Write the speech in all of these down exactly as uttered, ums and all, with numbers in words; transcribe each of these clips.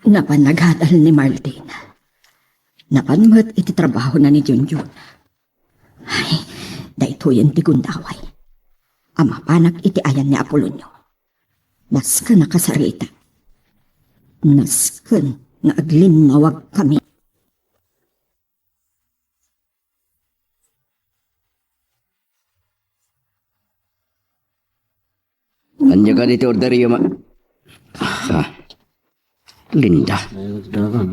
Napan nagadal ni Marlene. Napan met iti trabahona ni Junjun. Ay, daytoyen ti gundaway. A mapanak iti ayan ni Apolonio. Nasken a kasarita. Nasken nga aglinnawag kami. Ania kadi ti orderio, ma? Ah, Linda.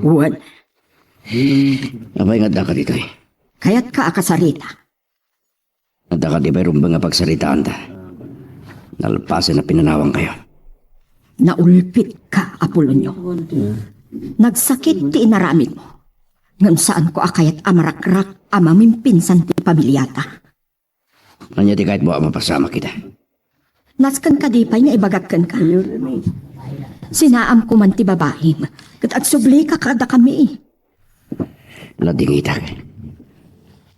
Wen. Apay nga addaka ditoy? Kayatka a kasarita. Adda kadi pay rumbeng a pagsaritaanta? Nalpasen a pinanawankayo. Naulpitka, Apolonio. Nagsakit ti inaramidmo. Ngem saanko a kayat a marakrak a mamimpinsan ti pamiliata. Ania ti kayatmo a mapasamak ita? Nasken kadi pay nga ibagak kenka. Sinaamko man ti babaim, ket agsublika kadakami. Ladingitak.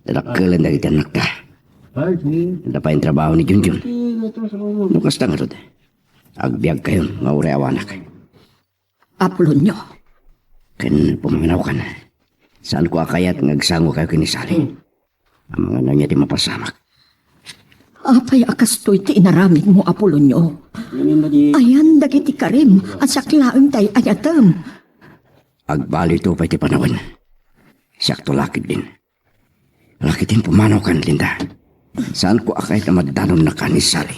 Dadakkelen dagiti annakta. Adda pay trabaho ni Junjun. No kasta ngarud, agbiagkayon nga uray awanak. Apolonio. Ken pumangnawkan. Saanko a kayat nga agsangokayo ken ni Sally. Amangan ania ti mapasamak. Apay a kastoy ti inaramidmo, Apolonio? Ayan dagiti karim a siak laeng ti ay-ayatem. Agbalito pay ti panawen. Siakto la ketdin. Laketdin pumanawkan, Linda. Saanko a kayat a maddanonnaka ni Sally.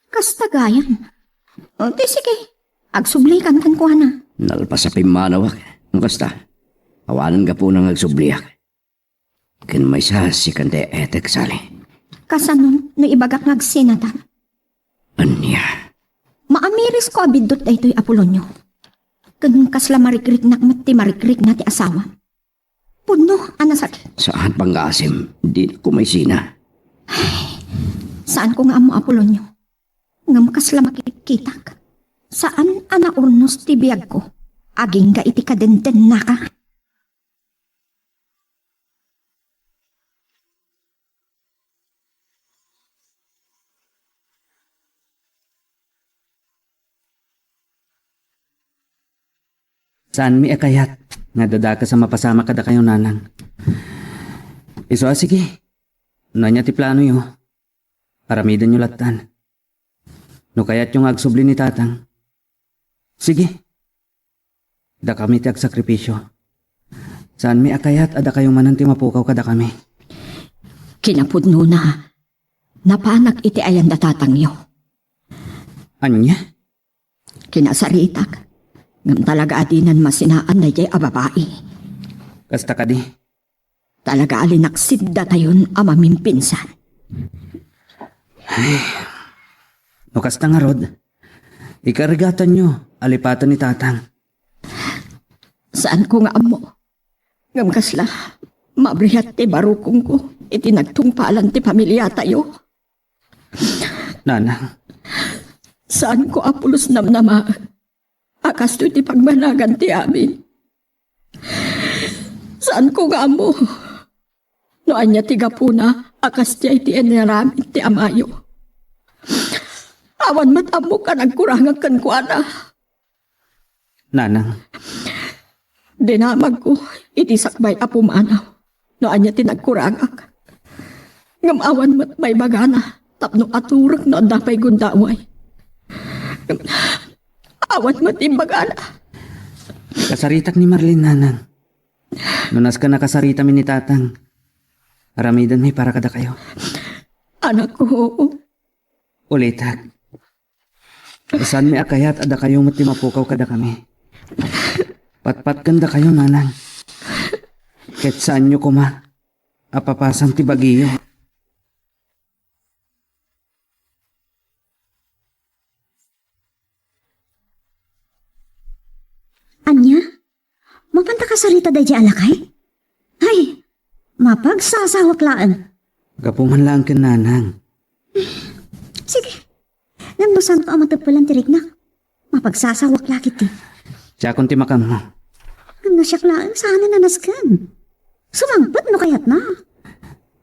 Kasta gayam. O, ti sige. Agsublikan kenkuana. Nalpas a pimmanawak. No kasta, awanen gapuna nga agsubliak. Ken maysa, sikan ti etek, Sally. Kasano no ibagak nga agsinatan? Ania? Maamirisko a biddut daytoy, Apolonio. Ken kasla marikriknak met ti marikrikna ti asawam. Pudno a nasakit. Saan, pangngaasim, dinakon maisina. Saanko nga ammo, Apolonio. Ngem kasla makikkitak. Saan a naurnos ti biagko. Agingga iti kadendennaka. Saanmi a kayat nga addakes a mapasamak kadakayo, nanang. Isu a, sige. No ania ti planoyo, aramidenyo lattan. No kayatyo nga agsubli ni tatang, sige. Dakami ti agsakripisio. Saanmi a kayat a dakayo manen ti mapukaw kadakami. Kinapudnona, napanak iti ayan da tatangyo. Ania? Kinasaritak. Ngem talaga a dinan masinaan daydiay a babai. Kasta kadi? Talaga a linaksid datayon a mamimpinsan. Ay, no kasta ngarud, ikarigatanyo a lipaten ni tatang. Saanko nga ammo. Ngem kasla, mabrihat ti barukongko iti nagtungpalan ti pamiliatayo. Nanang. Saanko a pulos namnamaen a kastoy ti pagbanagan ti amin. Saanko nga ammo no ania ti gapuna a kasdiay ti inaramid ti amayo. Awan met ammok a nagkurangak kenkuana. Nanang. Dinamagko iti sakbay a pumanaw no ania ti nagkurangak. Ngem awan met maibagana tapno aturek no adda pay gundaway. Awan met imbagana. Kasaritak ni Marlene, nanang. No nasken a kasaritami ni tatang, aramidenmi para kadakayo. Anakko. Ulitek. Saanmi a kayat a dakayo met ti mapukaw kadakami. Patpat ken dakayo, nanang. Ket saanyo koma a papasan ti bagiyo. Ania? Mapanta kasarita daydiay a lakay? Ay, mapagsasawak laeng. Gapu man laeng ken nanang. Sige. Ngem no saanto a mateppelan ti riknak, mapagsasawak la ketdi. Siakon ti makammo. Ngem no siak laeng, saanen a nasken. Sumangpet no kayatna.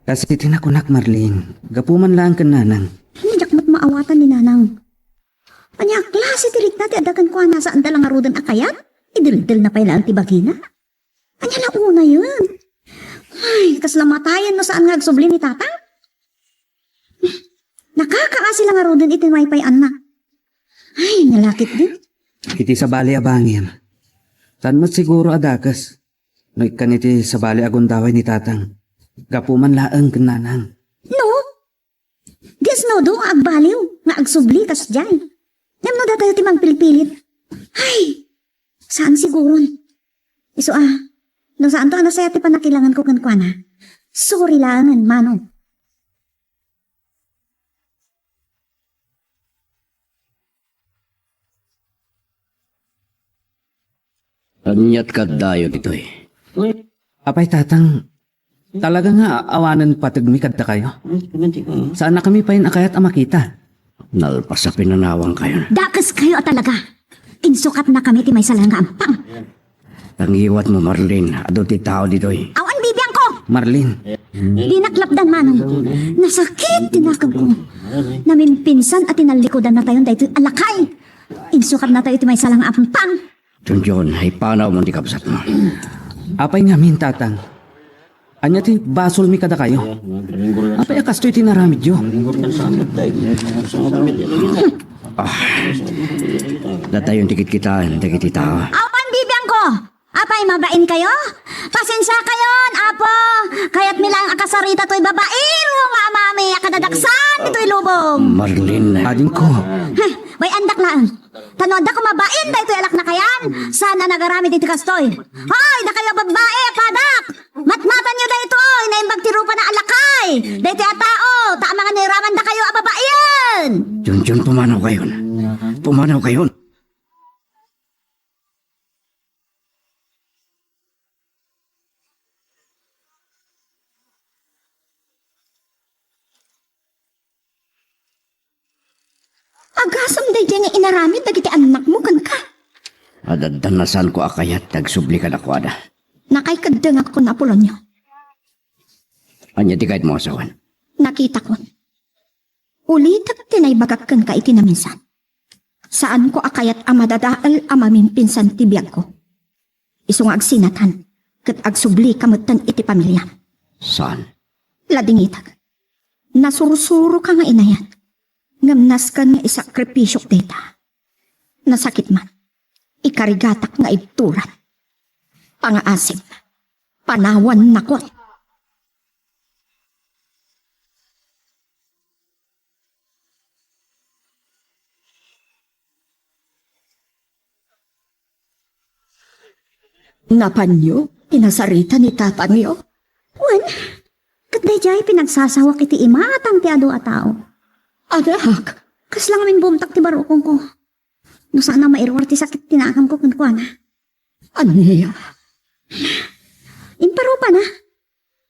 Kas iti nakunak, Marlene, gapu man laeng ken nanang. Ania, diak met maawatan ni nanang. Ania a klase ti rikna ti adda kenkuana, saanda la ngaruden a kayat? Ideldelna pay laeng ti bagina. Ania la unayen? Ay, kasla matayen no saan nga agsubli ni tatang. Nakakaasi la ngaruden iti maypay-anna. Ay, nalakit din. Iti sabali a bangir, saan met siguro a dakes no ikkan iti sabali a gundaway ni tatang. Gapu man laeng ken nanang. No? Diasnodo nga agbaliw nga agsubli kasdiay. Ngem no datayo ti mangpilpilit, ay, saan siguron. Isu a, no saanto a nasayaat ti pannakilanganko kenkuana, sorry laengen, Manong. Aniat kaddayo ditoy? Apay, tatang, talaga nga awanen pategmi kadakayo. Saannakami pay a kayat a makita. Nalpas a pinanawankayon. Dakeskayo a talaga. Insukatnakami ti maysa laeng nga ampang. Tangiwatmo, Marlene, adu ti tao ditoy. Awan bibiangko! Marlene. Dinak lapdan, Manong. Nasakit ti nakemko. Namimpinsan a tinallikudannatayon daytoy a lakay. Insukatnatayo ti maysa laeng nga ampang. Junjun, ipanawmon ti kabsatmo. Apay ngamin, tatang? Ania ti basolmi kadakayo? Apay a kastoy ti naramidyo? Ah, datayon ti kitkitaen dagiti tao. Awan bibiangko! Apay, mabainkayo? Pasensiakayon, Apo! Kayatmi laeng a kasarita toy babaero nga amami a kadadaksan ditoy lubong. Marlene. Adingko. Heh, bay-andak laeng. Ta no adda koma bain daytoy a laknakayan, saan a nagaramid iti kastoy. Hoy, dakayo a babbai a padak! Matmatanyo daytoy, naimbag ti rupana a lakay daytoy a tao, ta amangan nga iramandakayo a babaien! Junjun, pumanawkayon. Pumanawkayon. Agasem daydiay nga inaramid dagiti annakmo kenka. Adda nasanko a kayat ti agsubli kadakuada. Nakaikedengakon, Apolonio. Ania ti kayatmo a sawen? Nakitakon. Ulitek ti naibagak kenka iti naminsan. Saanko a kayat a madadael a mamimpinsan ti biagko. Isu nga agsinatan, ket agsublika metten iti pamiliam. Saan? Ladingitek. Nasursuroka nga inayat, ngem nasken nga isakripisiok dayta. Nasakit man, ikarigatak nga ibturan. Pangaasim, panawannakon. Napanyo ti nasarita ni tatangyo? Wen, ket daydiay pinagsasawak iti imatang ti adu a tao. Anak! Kasla ngamin bumtak ti barukongko. No saan a mairuar ti sakit ti naakamko kenkuana. Ania? Imparupana.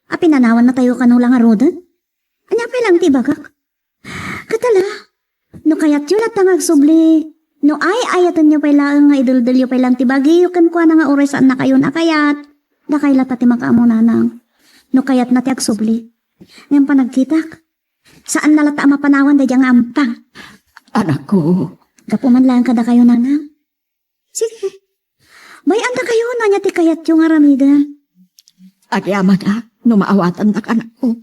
A pinanawannatayo kano la ngaruden? Ania pay laeng ti ibagak? Ket ala, no kayatyo latta nga agsubli, no ay-ayatenyo pay laeng nga ideldelyo pay laeng ti bagiyo kenkuana nga uray saannakayon a kayat, dakay latta ti makaammo, nanang. No kayatna ti agsubli. Ngem panagkitak, saanna latta a mapanawan daydiay nga ampang. Anakko. Gapu man laeng kadakayo, nanang. Sige. Bay-andakayo no ania ti kayatyo nga aramiden. Agyamanak no maawatannak, anakko.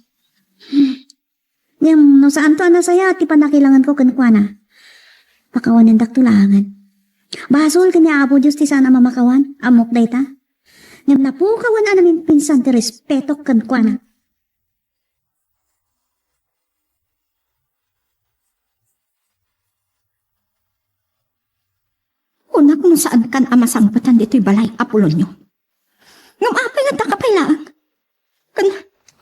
Ngem no saanto a nasayaat ti pannakilanganko kenkuana, pakawanendakto laengen. Basol ken ni Apo Dios ti saan a mamakawan, ammok dayta. Ngem napukawan a namimpinsan ti respetok kenkuana. Kunak no saankan a masangpetan ditoy balay, Apolonio. Ngem apay nga daka pay laeng? Ken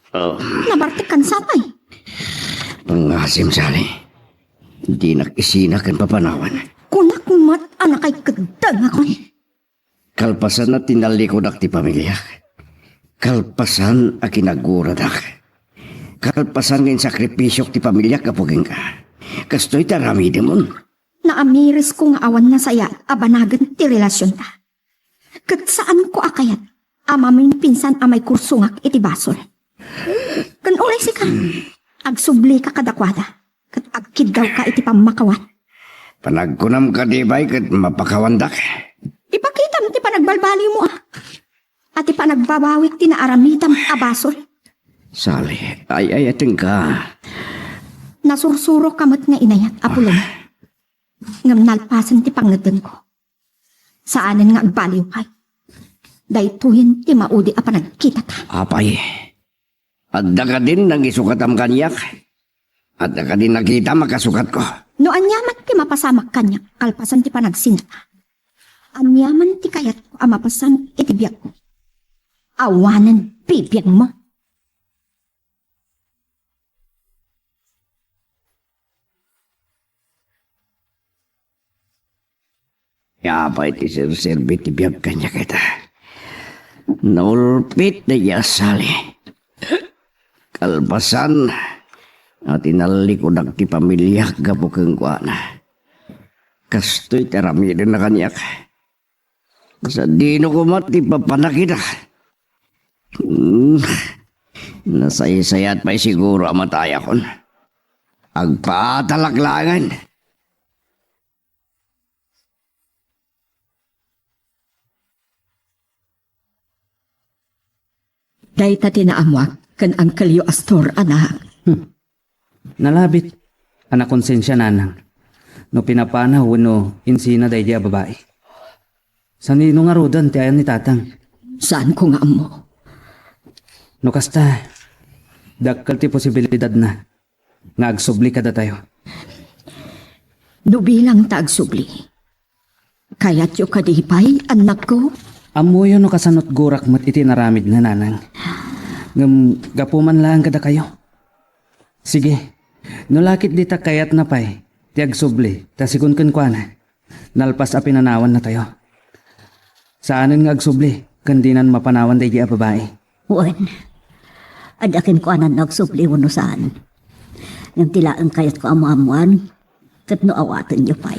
Oh. nabartekkan sapay. Pangasim, Sally. Dinak isina ken papanawan. Kunak met a nakaikeddengakon. Kalpasan a tinallikudak ti pamiliak. Kalpasan a kinaguradak. Kalpasan nga insakripisiok ti pamiliak gapu kenka. Kastoy ti aramidemon. Naamirisko nga awan nasayaat a banagen ti relasionta. Ket saanko a kayat a mamimpinsan a maikursongak iti basol. Ken uray Sika, agsublika kadakuada, ket agkiddawka iti pammakawan. Panagkunam kadi pay ket mapakawandak? Ipakitam ti panagbalbaliwmo, a. A ti panagbabawik ti naaramidam a basol. Sally, ay-ayatenka. Nasursuroka met nga inayat, Apolonio. Ngem nalpasen ti pangngetenko. Saanen nga agbaliw pay. Daytoyen ti maudi a panagkitata. Apay, adda kadin nangisukatam kaniak? Adda kadin nakitam a kasukatko? No aniaman ti mapasamak kaniak, kalpasan ti panagsinta, aniaman ti kayatko a mapasamak iti biagko, awanen bibiagmo. Apay ti serserbi ti biag kaniak ita? Naulpit daydi a Sally. Kalpasan a tinallikudak ti pamiliak gapu kenkuana. Kastoy ti aramidenna kaniak. Sadino koma ti papanakita? Hmm. Nasaysayat pay siguro a matayakon. Agpaatalak laengen. Dayta ti naammoak ken Angkelyo Astor, anak. Hmm. Nalabit a nakonsensia, nanang, no pinapanaw wenno insina daydi a babai. Sanino ngaruden ti ayan ni tatang? Saanko nga ammo. No kasta, dakkel ti posibilidadna nga agsubli kadatayo. No bilang ta agsubli, kayatyo kadi pay, annakko? Ammoyo no kasano ti gurak met iti inaramidna, nanang. Ngem gapu man laeng kadakayo. Sige, no la ket dita kayatna pay ti agsubli, ta sigun kenkuana, nalpas a pinanawannatayo. Saanen nga agsubli ken dinan mapanawan daydi a babai. Wen, adda kenkuana no agsubli wenno saan. Ngem ti laeng kayatko a maammoan, ket no awatenyo pay.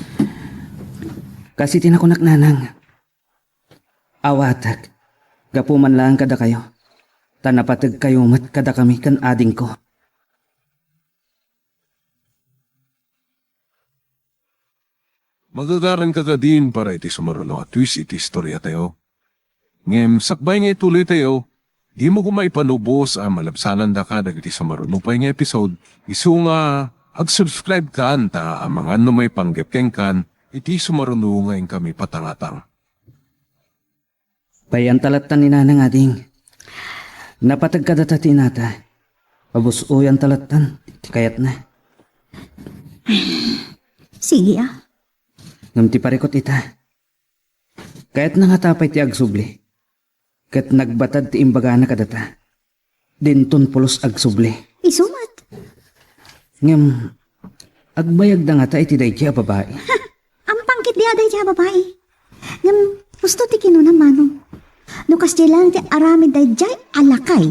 Kas iti nakunak, nanang, awatek gapu man laeng kadakayo, ta napategkayo met kadakami ken adingko. Magagaranka kadin para iti sumaruno a twist iti istoriatayo. Ngem sakbay nga ituloytayo, dimo koma ipanubos a malabsanandaka dagiti sumaruno pay nga episode, isu nga agsubscribe kan ta amangan no maipanggep kenkan iti sumaruno nga inkami patangatang. Payan ta lattan ni Nanang, ading. Napateg kadata ti inata. Pabus-oyan ta lattan ti kayatna. Sige, a. Ngem ti parikut ita, kayatna ngata pay ti agsubli. Ket nagbatad ti imbagana kadata. Dinton pulos agsubli. Isu met. Ngem, agbayagda ngata iti daydi a babai? Ha! Ampang ketdi a daydi a babai. Ngem, husto ti kinuna, manong. No kasdiay laeng ti aramid daydiay a lakay,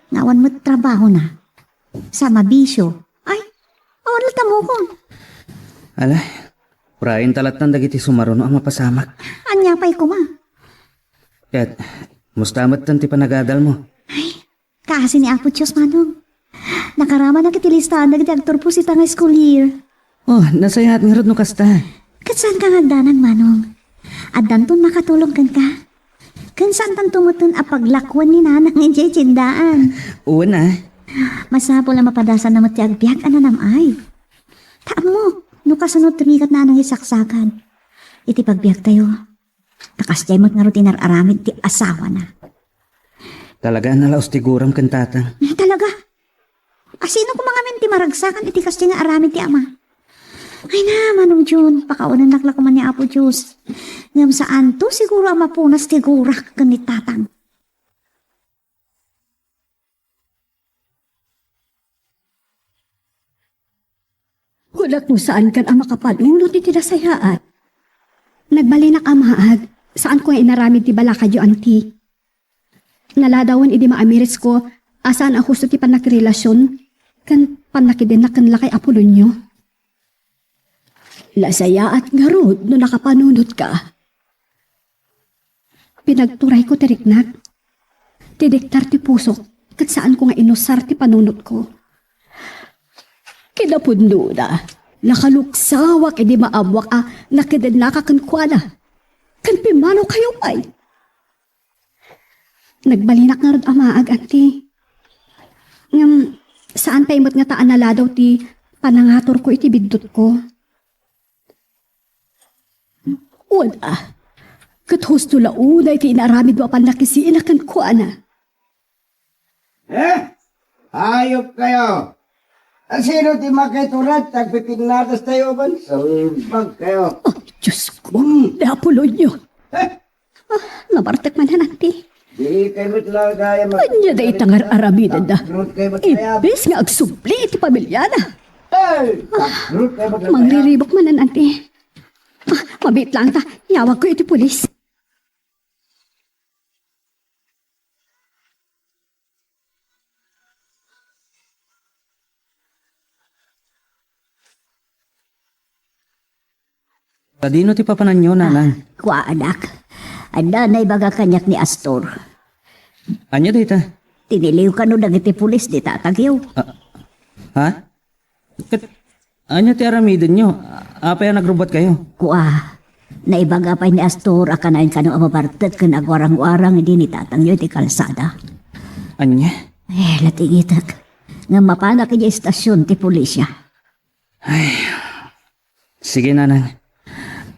nga awan met trabahona, sa mabisio, ay, awan latta mukon. Ala, urayen ta lattan dagiti sumaruno a mapasamak. Ania pay koma? Ket, musta metten ti panagadalmo? Ay, kaasi ni Apo Dios, manong. Nakaramanak iti listaan dagiti agturpos ita nga school year. Oh, nasayaat ngarud no kasta. Ket saanka nga agdanag, manong. Addanton makatulong kenka. Ken saantanto metten a paglakoen ni Nanang idiay tiendaan. Wen a. Masapul a mapadasanna met ti agbiag a nanam-ay. Ta ammok no kasano ti rigat Nanang isaksakan iti pagbiagtayo. Ta kasdiay met ngarud ti inar-aramid ti asawana. Talaga a nalaus ti guram ken tatang. Talaga? Asino koma ngamin ti maragsakan iti kasdiay nga aramid ti ama? Ay na, Manong Jun, pakaunennak la koma ni Apo Dios. Ngem saanto siguro a mapunas ti gurak ken ni tatang. Kunak no saankan a makapanunot iti nasayaat. Nagbalinak a maag, saanko nga inaramid ti balakadyo, anti. Naladawen idi maamiritko a saan a husto ti pannakirelasion ken pannakidennak ken lakay Apolonio. Nasayaat ngarud no nakapanunotka. Pinagturayko ti riknak, ti diktar ti pusok, ket saanko nga inusar ti panunotko. Kinapudnona, nakaluksawak idi maammoak a nakedennaka kenkuana, ken pimmanokayo pay. Nagbalinak ngarud a maag, anti. Ngem, saan pay met ngata a naladaw ti panangaturko iti biddutko. Wen a, ket husto la unay ti inaramidmo a pannakisiina kenkuana. Eh? Hayop kayo! Asino ti makiturat? Tagpipinnatas tayo ban? Salbag kayo. Oh, Diyos ko. Hmm. Ni Apolonio. Eh? Ah, nabartek man, anti. Di kayo met lang kaya mag- Anya dayta nga ar-aramidenda? Takrot kayo met kaya. Imbes nga agsubli iti pamilyana. Hey! Takrot kayo met lang kaya. Mangriribok man, anti. Ah, mabiit lang ta. Yawagko iti pulis. Sadino ti papananyo, nanang? Ah, kua, anak. Adda naibaga kaniak ni Astor. Ania dayta? Tiniliw kano dagiti pulis ni tatangyo. Ah, ha? Ket ania ti aramidenyo? Apay a nagrubbuat kayo? Kua, naibaga pay ni Astor a kanayon kano a mabartek ken agwarang-warang idi ni tatangyo iti kalsada. Ania? Eh, latingitek. Ngem mapanak idiay istasyon ti pulisya. Ay. Sige, nanang.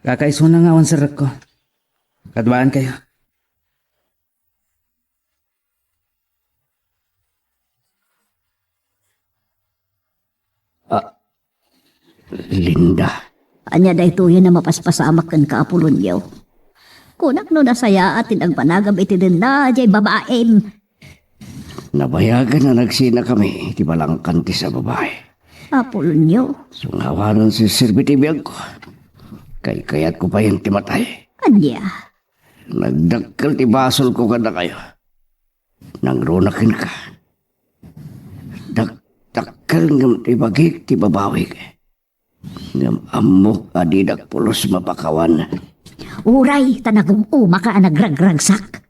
Kakaisuna nga awan serrekko. Kaduaan kayo. Ah, Linda. Ania daytoyen a mapaspasamak kenka, Apolonio? Kunak no nasayaat ti nagbanagam iti denna, diay babaim. Nabayagen a nagsinakami iti balangkantis a babai. Apolonio. Sungawanan siserbi ti biagko. Kaykayatko payen ti matay. Ania? Nagdakkel ti basolko kadakayo. Nangruna kenka. Dak-, dakkel ngem ti bagik ti babawik. Ngem ammok a didak pulos mapakawan. Uray ta nagum-umaka a nagragragsak.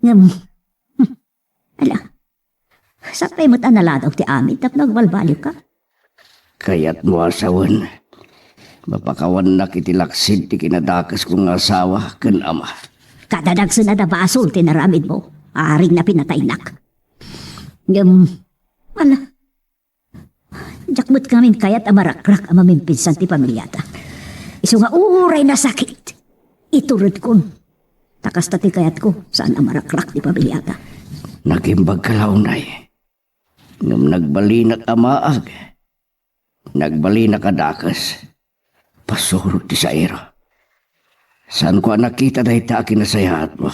Ngem, hmm, ala, sapay met a naladaw ti amin tapno agbalbaliwka. Kayatmo a sawen, mapakawannak iti laksid ti kinadakesko nga asawa ken ama. Kadadagsen a basol ti naramidmo, aring napinataynak. Ngem, ala, diak met ngamin kayat a marakrak a mamimpinsan ti pamiliata. Isu nga uray nasakit, ituredkon. Ta kasta ti kayatko, saan a marakrak ti pamiliata. Nagimbagka la unay. Ngem nagbalinak a maag. Nagbalinak a dakes. Pasurot ti sairo. Saanko a nakita dayta a kinasayaatmo.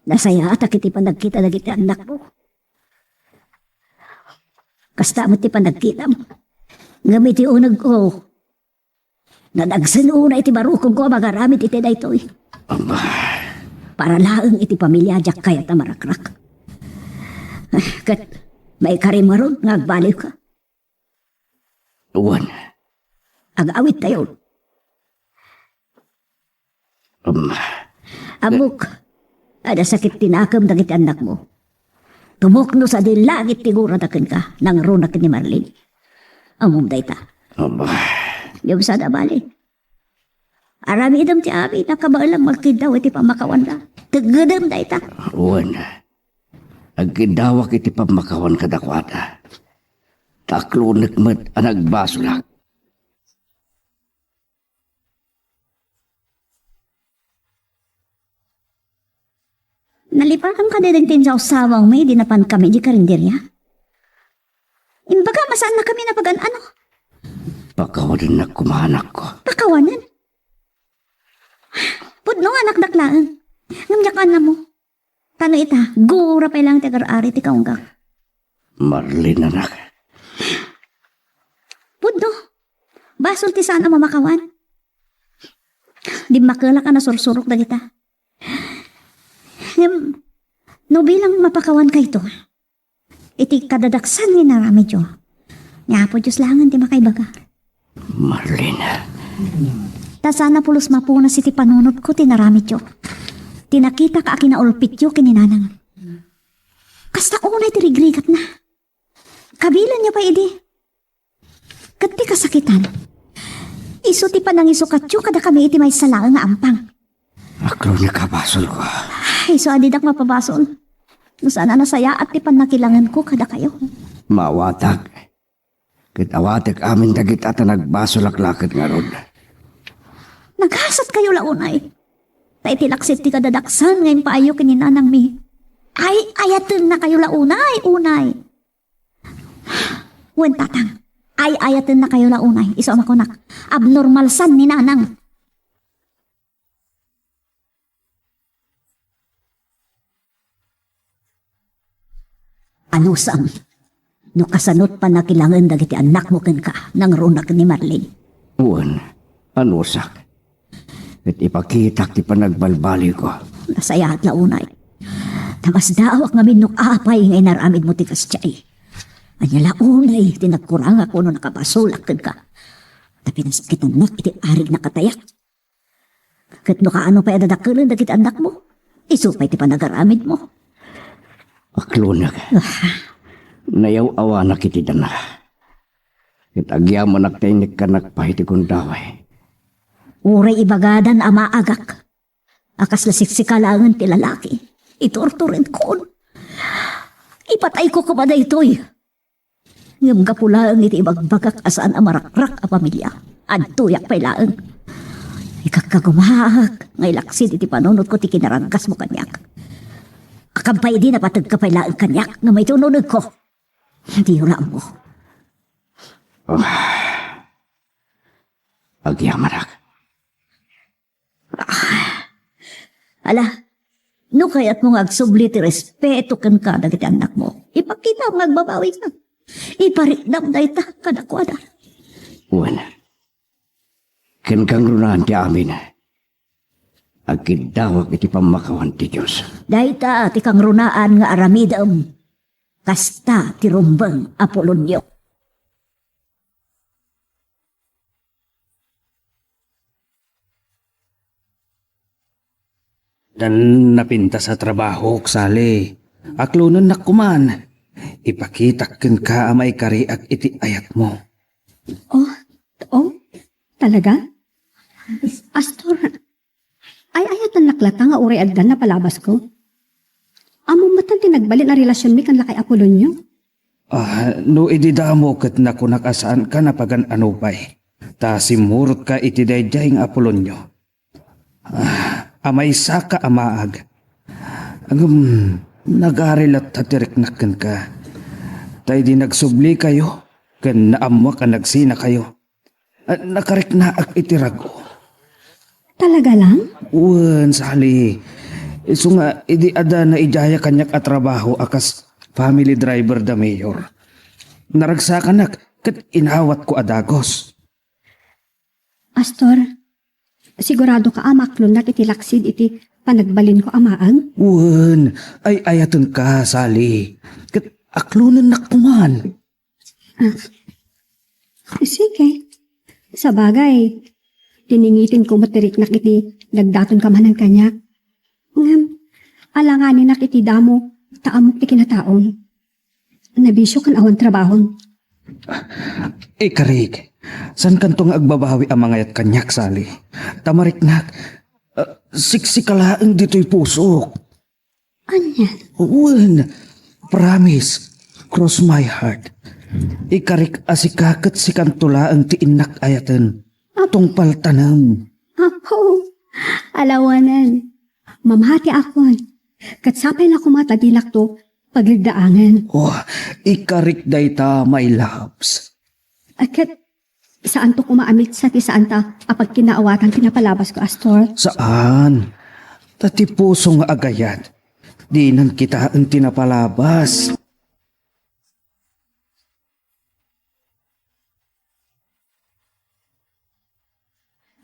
Nasayaatak iti panagkita dagiti annakmo. Kasta met ti panagkitam. Ngem iti unegko, nadagsen unay ti barukongko a magaramid iti daytoy. Aba. Para laeng iti pamilya, diak kayat a marakrak. Ket maikarim ngarud nga agbaliwka. Wen. Ag-awidtayon. Um. Ammok, adda sakit ti nakem dagiti annakmo. Tumukno sadi langit ti gurada kenka, nangruna ken ni Marlene. Ammom dayta. Aba. Ngem saan a bale. Aramidem ti amin a kabaelam nga agkiddaw iti pammakawanna. Teggedem dayta. Wen. Agkiddawak iti pammakawan kadakuada. Ta aklonek met a nagbasolak. Nalipakam kadi dagiti insawsawangmi idi napankami idiay karinderia? Imbagam a saannakami napagan-ano? Pakawanennak koma, anakko. Pakawanen? Pudno nga anakdak laeng. Ngem diak ammo. Ta no ita, gura pay laeng ti agar-ari ti kaunggak. Marlene, anak. Pudno. Basol ti saan a mamakawan. Dimmakelak a nasursurok dagita. Ngem, no bilang mapakawankayto, iti kadadaksan nga inaramidyo, ni Apo Dios laengen ti makaibaga. Marlene. Ta saan a pulos mapunas iti panunotko ti inaramidyo. Ti nakitak a kinaulpityo ken ni nanang. Kasta unay ti rigrigatna. Kabilanyo pay idi. Ket ti kasakitan, isu ti panangisukatyo kadakami iti maysa laeng nga ampang. Aklon nga kabasolko. Isu a didak mapabasol. No saan a nasayaat ti pannakilangenko kadakayo. Maawatak. Ket awatek amin dagita ta nagbasolak laket ngarud. Nagasatkayo la unay. Ta iti laksid ti kadadaksan nga impaayyo ken ni nanangmi, ay-ayatennakayo la unay, unay. Wen, tatang, ay-ayatennakayo la unay. Isu a makunak, abnormal san ni nanang. Anusam, no kasano't pannakilangen dagiti annakmo kenka, nangrunak ni Marlene? Wen, anusak. Ket ipakitak ti panagbalbaliwko. Nasayaat la unay. Namasdaawak ngamin no apay nga inaramidmo ti kasdiay. Ania la unay ti nagkurangak wenno nakabasolak kenka? Ta pinasakitannak iti arig nakatayak. Ket no kaano pay a dadakelen dagiti annakmo, isu pay ti panagaramidmo. Aklonek. Ah. Nayaw-awanak iti dana. Ket agyamanak ta inikkanak pay ti gundaway. Uray ibagadan a maagak a kasla siksika laengen ti lalaki, iturturenkon. Ipatayko koma daytoy. Ngem gapu laeng iti ibagbagak a saan a marakrak a pamilia, adtoyak pay laeng. Ikakkagumaak nga ilaksid iti panunotko ti kinaraggasmo kaniak. Akan pay idi napategka pay laeng kaniak nga maitunonegko. Diyo la ammo. Ah. Agyamanak. Ah. Ala, no kayatmo nga agsubli ti respeto kenka dagiti annakmo, ipakita nga agbabawika. Ipariknam dayta kadakuada. Wen, ken kangrunaan ti amin, agkiddawak iti pammakawan ti Dios. Dayta ti kangrunaan nga aramidem. Kasta ti rumbeng a pulonyo. Diak napintas a trabahok, Sally. Aklonennak koman. Ipakitak kenka a maikariak iti ayatmo. Oh, oh, talaga? Astor, ay-ayatennak latta nga uray addan napalabasko. Ammom metten ti nagbalin a relasionmi ken lakay Apolonio? Ah, no idi damo ket nakunak a saanka napagan-ano pay, ta simmurotka iti daydiay nga Apolonio. Ah, a maysaka a maag. Ngem, nagari latta ti riknak kenka. Ta idi nagsublikayo, ken naammoak a nagsinakayo, ah, nakariknaak iti rag-o. Talaga lang? Wen, Sally. Isu nga, idi adda naidaya kaniak a trabaho a kas family driver da Mayor, naragsakanak ket inawatko a dagus. Astor, sigurado ka a maklonnak iti laksid iti panagbalinko a maag? Wen, ay-ayatenka, Sally. Ket aklonennak koman. Ah. Sige. Sabagay, tiningitko met ti riknak iti dagdatonka manen kaniak. Ngem, alanganinak iti damo ta ammok ti kinataon. Nabisio ken awan trabahon. Ikarik, saankanto nga agbabawi a mangayat kaniak, Sally. Ta mariknak, ah, siksika laeng ditoy pusok. Anian? Wen, promise, cross my heart. Ikarik a sika ket sikanto laeng ti innak ayaten. Ap- Tungpal tanem. Apo, alawanan. Mamatiakon. Ket sapay la koma ta dinakto pagligdaangen. Oh, ikarik dayta, my loves. A, ket saanto koma a mitsa ti saanta a pagkinaawatan ti napalabasko, Astor? Saan. Ta ti puso nga agayat, dinan kitaen ti napalabas.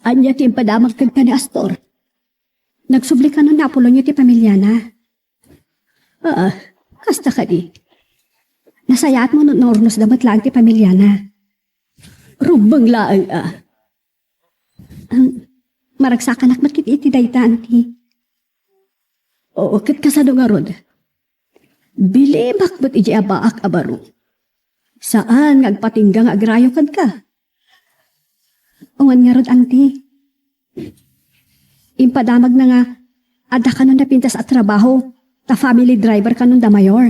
Ania ti impadamag kenka ni Astor? Nagsubli kano ni Apolonio ti pamiliana? Ah, kasta kadi. Nasayaatmo no naurnosda met laeng ti pamiliana. Rumbeng laeng a. Am, maragsakanak met ket iti dayta, anti. Oo, ket kasano ngarud? Bilimak met idiay abaak a baro. Saan nga agpatingga nga agrayo kenka. Awan ngarud, Auntie. Impadamagna nga adda kanon napintas a trabaho, ta family driver kanon da Mayor.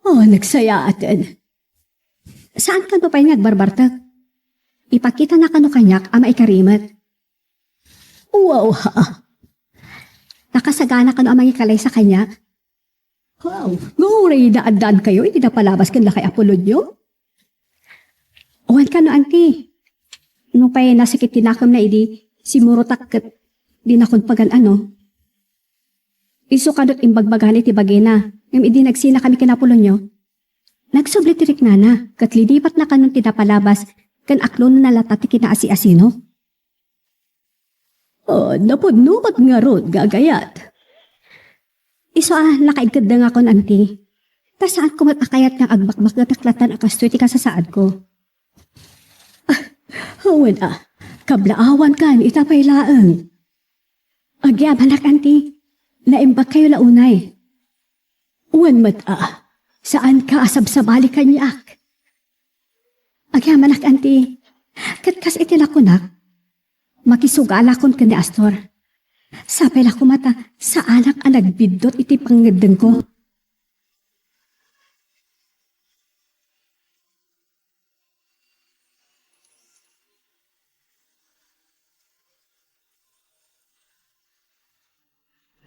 Oh, nagsayaaten. Saan kano pay nga agbarbartek? Ipakitana kano kaniak a maikari met. Wow, ha. Nakasagana kano a mangikalaysa kaniak? Wow, no, uray da addaan kayo iti napalabas ken lakay Apolonio? Wen kano, Auntie. Nupay nasakit ti nakemna idi simurotak ket dinakon pagan-ano. Isu kano ti imbagbagana iti bagina, ngem idi nagsina kami ken Apolonio, nagsubli ti riknana, ket linibatna kanon ti napalabas, ken aklonenna latta ti kinaasi-asino. Oh, napudno met ngarud, gagayat. Isu a, nakaigkeddengakon, Auntie. Ta saanko met a kayat nga agbakbaketak latta a kastoy ti kasasaadko. Ah, wen a, kablaawankan ita pay laeng. Agyamanak, Auntie. Naimbag kayo la unay. Wen met a, saanka a sabsabali kaniak. Agyamanak, Auntie. Ket kas iti nakunak, makisugalakon ken ni Astor. Sapay la koma ta saanak a nagbiddut iti pangngeddengko.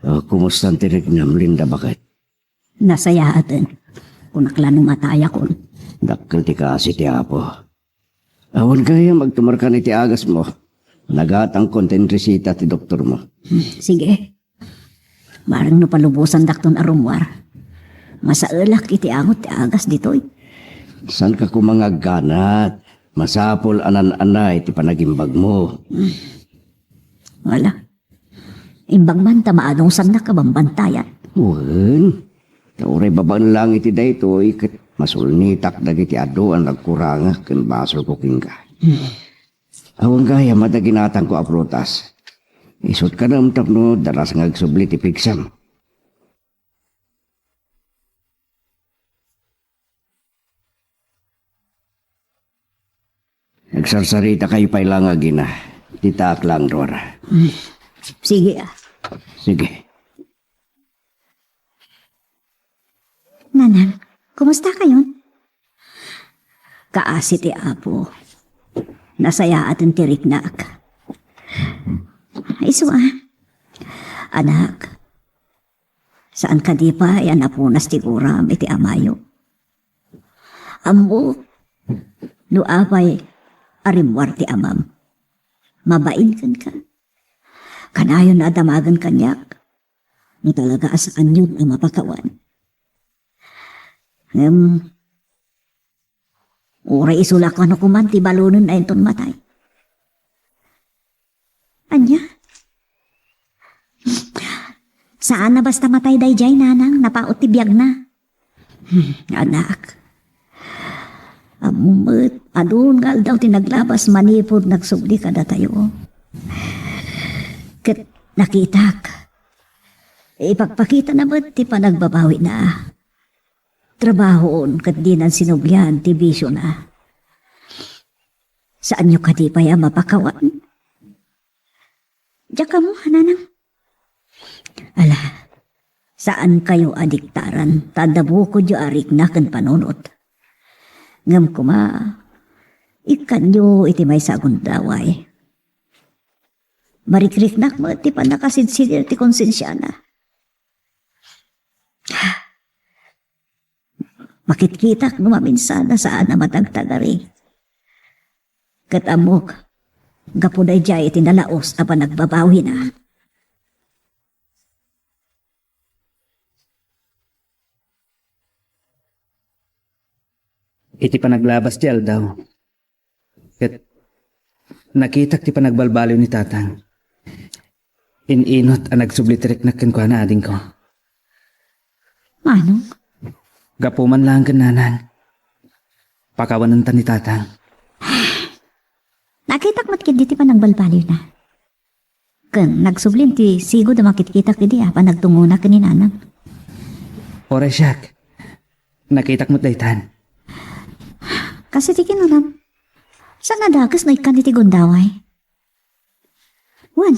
Oh, kumusta ti riknam, Linda, baket? Nasayaaten. Kunak la no matayakon. Dakkel ti kaasi ti Apo. Awan gayam agtumarkan iti agasmo. Nagatangkon ti resita ti doktormo. Hmm, sige. Bareng no palubosandakton a rummuar. Masaelak iti angot ti agas ditoy. Saanka koma nga agganat? Masapul a nan-anay ti panagimbagmo. Hmm. Wala. Imbag man ta maanusannak a bambantayan. Wen, ta uray babaen lang iti daytoy ket masulnitak dagiti adu a nagkurangak ken basolko kenka. Hmm. Awan gayam adda ginatangko a prutas. Isut kanem tapno dalas nga agsubli ti pigsam. Agsarsarita kayo pay lang, agina. Ditaak lang, Dora. Mm. Sige, ah. Sige. Nanang, kumusta kayon? Kaasi ti Apo. Nasayaaten ti riknak. Isu, ah. Anak, saan kadi pay a napunas ti guram iti amayo? Ammok no apay a rimmuar ti amam. Mabain kenka. Kanayon a damagen kaniak no talaga a saanyon a mapakawan. Ngem, uray isu la kano koman ti balonenna inton matay. Ania? Saan a basta matay daydiay, nanang, napaut ti biagna. Hmm, anak. Ammom met, adun nga aldaw ti naglabas manipud nagsubli kadatayo. Ket nakitak. Ipakpakitana met ti panagbabawina. Trabahoon ket dinan sinublian ti bisiona. Saanyo kadi pay a mapakawan? Diak ammo, nanang. Ala, saan kayo a diktaran, ta adda bukodyo a rikna ken panunot. Ngem koma, ikkanyo iti maysa a gundaway. Marikriknak met ti pannakasidsidir ti konsensiana. Makitkitak no maminsan a saan a matagtagari. Ket ammok, gapu daydiay iti nalaus a panagbabawina. Iti panaglabas ti aldaw, ket nakitak ti panagbalbaliw ni Tatang. In-inut a nagsubli ti riknak kenkuana, adingko. Manong? Gapu man laeng ken Nanang. Pakawanenta ni Tatang. Nakitak met ketdi ti panagbalbaliwna. Ken nagsublin ti sigud a makitkitak idi a panagtungona ken ni Nanang. Oray siak. Nakitak met daytan. Kas iti kinunam, saan a dakes no ikkan iti gundaway? Wen,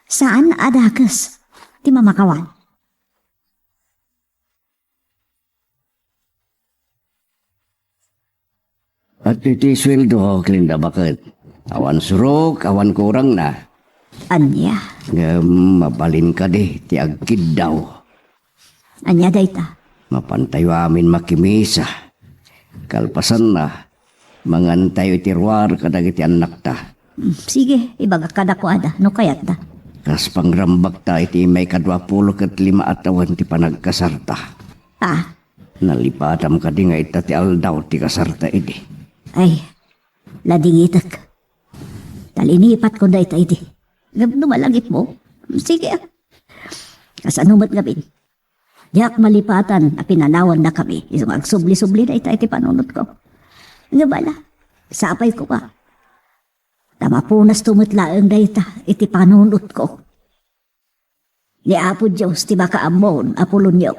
saan a dakes ti mamakawan. At iti sueldo, Clinda, baket? Awan surok, awan kurangna. Ania? Ngem mabalin kadi ti agkiddaw. Ania dayta? Mapantayo amin makimisa. Kalpasanna, mangantayo iti ruar kadagiti annakta. Mm, sige, ibagak kadakuada no kayatda. Kas pangrambakta iti maikadua pulo ket lima a tawen ti panagkasarta. Ah, Nalipatam kadi nga ita ti aldaw ti kasarta idi? Ay, ladingitek. Talinipatkon dayta idi. Ngem no malagipmo, sige, ah. Kasano met ngamin? Diak malipatan a pinanawannakami isu nga agsubli-subli dayta iti panunotko. Ngem ala, sapay koma. Ta mapunasto met laeng dayta iti panunotko. Ni Apo Dios ti makaammo, Apolonio.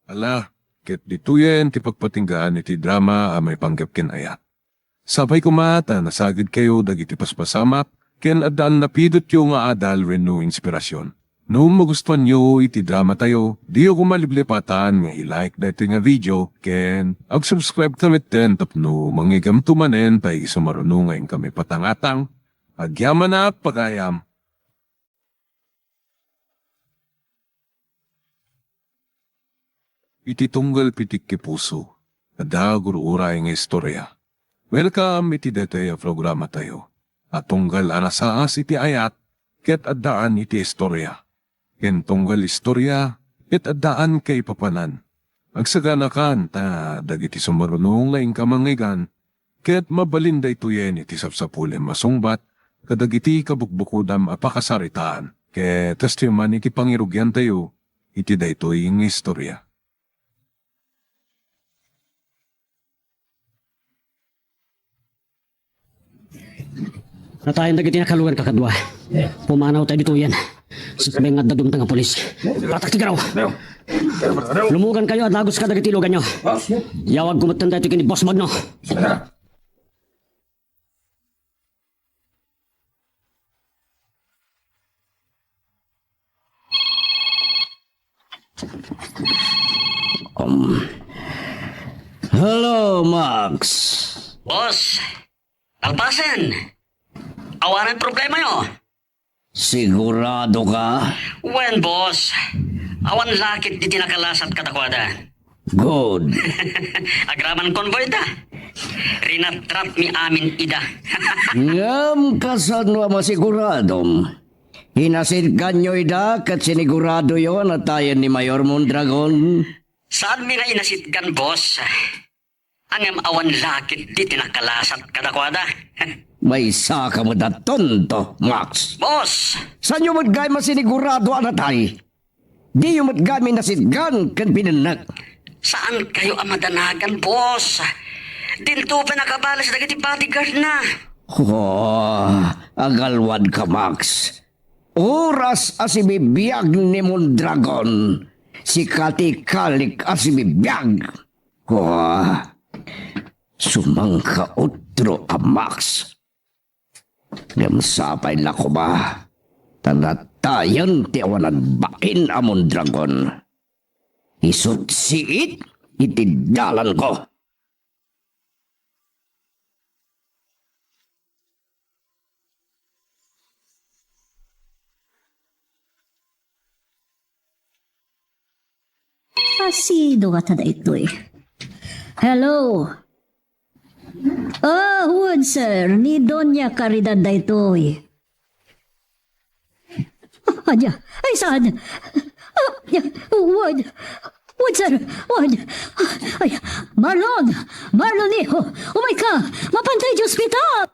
Ala, ket ditoyen ti pagpatinggaan iti drama a maipanggep ken ayat. Sapay koma ta nasagidkayo dagiti paspasamak ken addaan napidotyo nga adal wenno inspirasyon. No magustuanyo iti dramatayo, diyo koma liplipatan nga i-like daytoy nga video ken ag-subscribe ta metten tapno mangigamto manen pay isu maruno nga inkami patangatang. Agyamanak pagayam. Iti tunggal pitik ti puso, adda gur-uray nga istorya. Welcome iti daytoy a programatayo a tunggal a nasaas iti ayat ket addaan iti istorya. Ken tunggal istorya ket addaan kaipapanan. Agsaganakan ta dagiti sumaruno nga inka mangngeggan ket mabalin daytoyen iti sapsapulem a sungbat kadagiti kabukbukodam a pakasaritaan ket kastoy man iti pangirugiantayo iti daytoy nga istorya. Natayan dagiti nakalugan, kakadua. Pumanaw tayo ditoyen. Sakbay nga adda dumteng a pulis. Patak ti garaw! Lumugankayo a dagus kadagiti iluganyo. Yawagko metten daytoy ken ni Boss Magno. Um. Hello, Max. Boss, kalpasen. Awanen problemayo. Sigurado ka? Wen, boss. Awan lakit diti nakalasat kadakuada. Good. Agraman convoy da. Rinatrat mi amin ida. Ngem kasano a masiguradom? Inasitganyo ida ket siniguradoyo a natayen ni Mayor Mondragon? Saan mi nga inasitgan, boss? Ngem awan lakit diti nakalasat kadakuada. Maysa ka met a tonto, Max. Boss! Saanyo met gayam a sinigurado a natay? Diyo met gayam inasitgan ken binennek. Saankayo a madanagan, boss. Dinto pay nakabales dagiti bodyguard na. Oh, agalwad ka, Max. Oras a sibibiag ni Mondragon, sika ti kalik a sibibiag. Kua, sumangkautro a Max. Ngem sapay la koma, ta natayen ti awan agbain a Mondragon. Isut siit iti dalanko. Asino ngata daytoy? Hello? Ah, wen, sir. Ni Doña Caridad daytoy. Ania? Ay, saan? Ah, wen. Wen, sir. Wen. Ay, Marlon! Marlon, iho! Umayka! Mapantay ti ospital!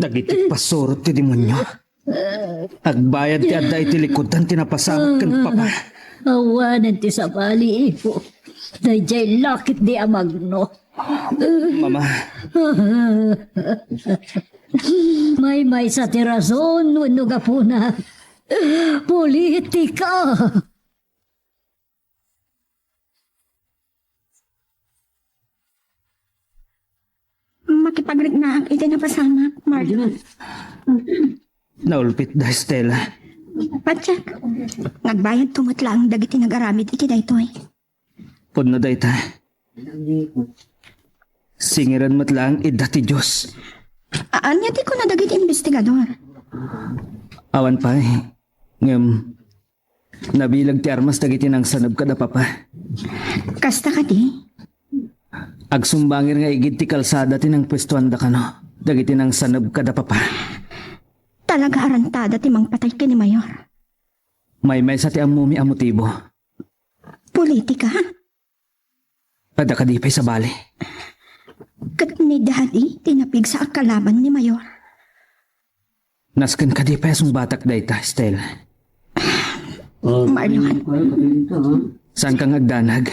Dagiti pasurot ti demonio. Agbayad ti adda iti likudan ti napasamak ken papa. Awanen ti sabali, iho. Daydiay laketdi a Magno. Mama. Maymaysa ti rason wenno gapuna. Politika. Makipagriknaak iti napasamak, Marlon. Naulpit da, Stella. Patiek, nagbayadto met laeng dagiti nagaramid iti daytoy. Pudno dayta. Singiran met laeng idda ti Dios. A-, ania ti kuna dagiti investigador? Awan pay. Ngem, nabileg ti armas dagiti nangsaneb kada papa. Kasta kadi? Agsumbangir nga igid ti kalsada ti nangpuestoanda kano dagiti nangsaneb kada papa. Talaga arantada ti mangpatay ken ni Mayor. Maymaysa ti ammomi a motibo. Politika? Adda kadi pay sabali? Ket ni Daddy ti napigsa a kalaban ni Mayor. Nasken kadi pay a sungbatak dayta, Stella? Marlon. Saanka nga agdanag?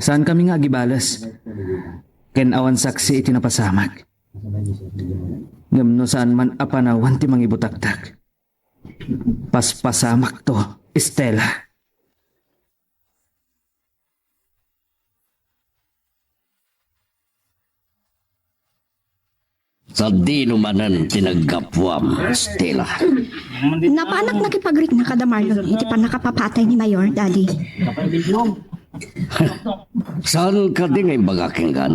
Saankami nga agibales? Ken awan saksi iti napasamak. Ngem no saan man a panawan ti mangibutaktak, paspasamakto, Stella. Sadino manen ti naggapuam, Stella? Napanak nakipagrikna kada Marlon iti pannakapapatay ni Mayor, Daddy. Saan kadi nga imbagak kenka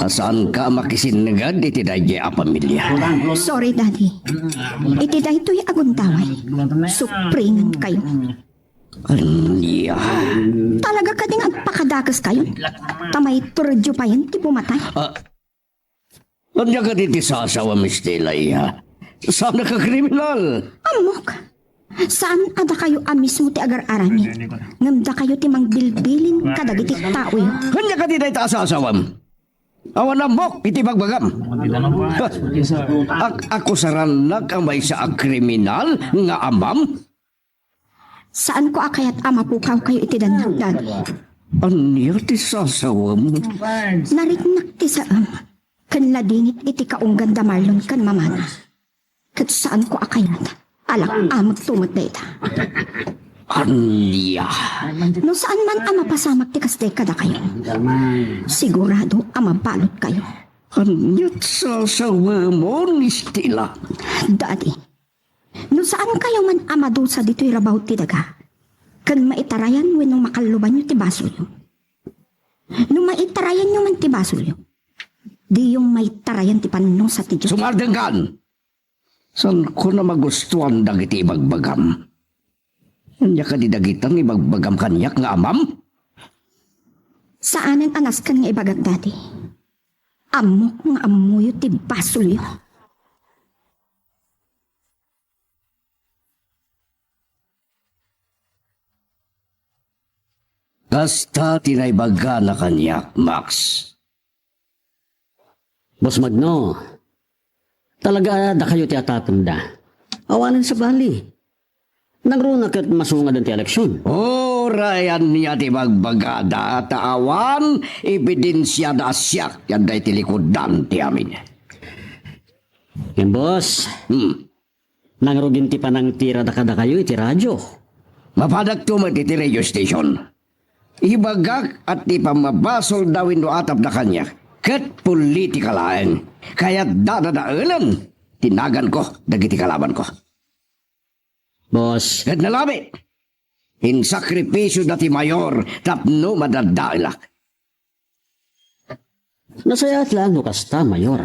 a saanka a makisinnegad iti daydiay a pamilia? Sorry, Daddy. Iti daytoy a gundaway, supringan kayo. Ania? Talaga kadi nga agpakadakes kayo? Ta maiturdyo payen ti bumatay? Ah, ania kadi ti sasawam, Stella, iya? Saan a kriminal? Ammok. Saan a dakayo a mismo ti agar-aramid. Ngem dakayo ti mangbilbilin kadagiti taoyo. Ania kadi dayta a sasawam? Awan ammok iti bagbagam. Ak-, akusarannak a maysa a kriminal nga amam? Saanko a kayat a mapukawkayo iti dannak, Daddy. Ania ti sasawam? Nariknak ti saem ken ladingit iti kaunggan da Marlon ken mamana. Ket saanko a kayat a lak-amekto met dayta. Ania? No saan man a mapasamak ti kasdiay kadakayo, sigurado a mabalutkayo. Ania ti sasawamon, Stella? Daddy, no saankayo man a madusa ditoy rabaw ti daga, ken maitarayan wenno makallubanyo ti basolyo. No maitarayanyo man ti basolyo, diyo maitarayan ti pannusa ti Dios. Sumardengkan! Saanko a magustuan dagiti ibagbagam. Ania kadi dagita nga ibagbagam kaniak nga amam? Saanen a nasken nga ibagak, Daddy. Ammok nga ammoyo ti basolyo. Kasta ti naibagana kaniak, Max. Boss Magno, talaga a dakayo ti atapenda. Awanen sabali. Nangruna ket masungaden ti eleksyon. Uray ania ti bagbagada, ta awan ebidensiada a siak ti adda iti likudan ti amin. Ngem, boss, Hmm. nangrugin ti panangtirada kadakayo iti radyo. Mapadakto met iti radio station. Ibagak a ti pammabasolda wenno atapda kaniak ket politika laeng. Kayatda dadaelen ti naganko dagiti kalabanko. Boss. Ket nalabi, insakripisioda ti Mayor tapno madadaelak. Nasayaat laeng no kasta, Mayor.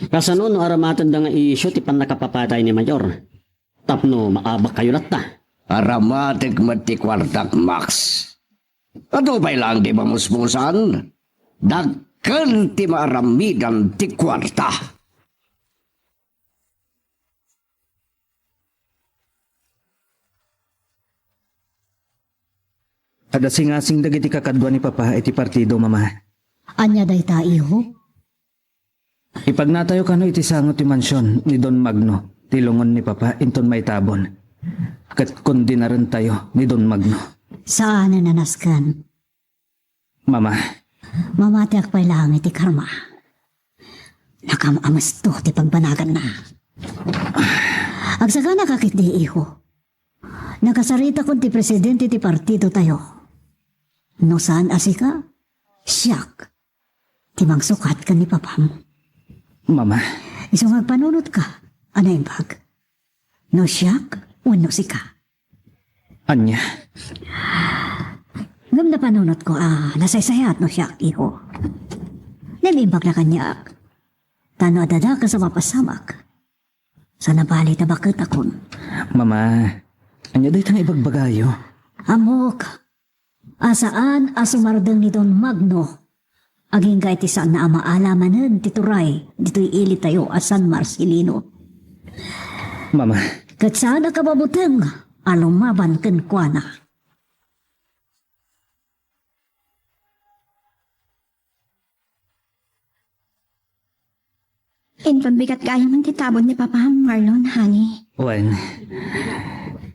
Kasano no aramatenda nga isyu ti pannakapapatay ni Mayor tapno maabakkayo latta? Aramatek met ti kuartak, Max. Adu pay laeng ti mamusmusan. Dakkel ti maaramidan ti kuarta. Adda singasing dagiti kakadua ni Papa iti partido, Mama. Ania dayta, iho? Ipagnatayo kano iti sango ti mansion ni Don Magno ti lungon ni Papa inton maitabon, ket kondenarentayo ni Don Magno. Saanen a nasken. Mama. Mamatiak pay laeng iti karma. Nakam-amesto ti pagbanaganna. Agsagana ka ketdi, iho. Nakasaritakon ti presidente ti partidotayo. No saan a sika, siak ti mangsukat ken ni papam. Mama. Isu nga agpanunotka a naimbag. No siak wenno sika. Ania? Ngem napanunotko a nasaysayaat no siak, iho. Naimbag la kaniak. Ta no adda dakes a mapasamak, saan a bali ta baketakon. Mama, ania dayta nga ibagbagayo? Ammok a saan a sumardeng ni Don Magno agingga iti saanna a maala manen ti turay ditoy ilitayo a San Marcelino. Mama. Ket saan a kababuteng a lumaban kenkuana. Inton bigat gayam ti tabon ni Papam, Marlon, honey. Wen,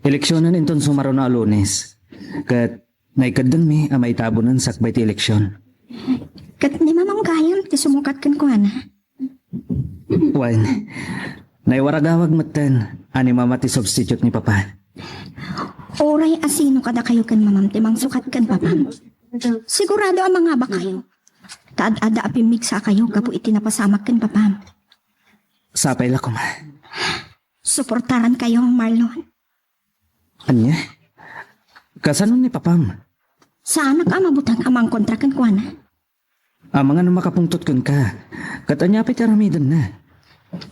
eleksionen inton sumaruno a Lunes. Ket naikeddengmi a maitabonen sakbay ti eleksion. Ket ni Mamam gayam ti sumukat kenkuana. Wen, naiwaragawag metten a ni Mama ti substitute ni Papa. Uray a sino kadakayo ken Mamam ti mangsukat ken Papam, sigurado a mangabakayo. Ta ad-adda a pimmigsakayo gapu iti napasamak ken Papam. Sapay la koma. Suportarankayo, Marlon. Ania? Kasano ni Papam? Saanak a mabuteng a mangkontra kenkuana. Amangan no makapungtot kenka. Ket ania pay ti aramidenna?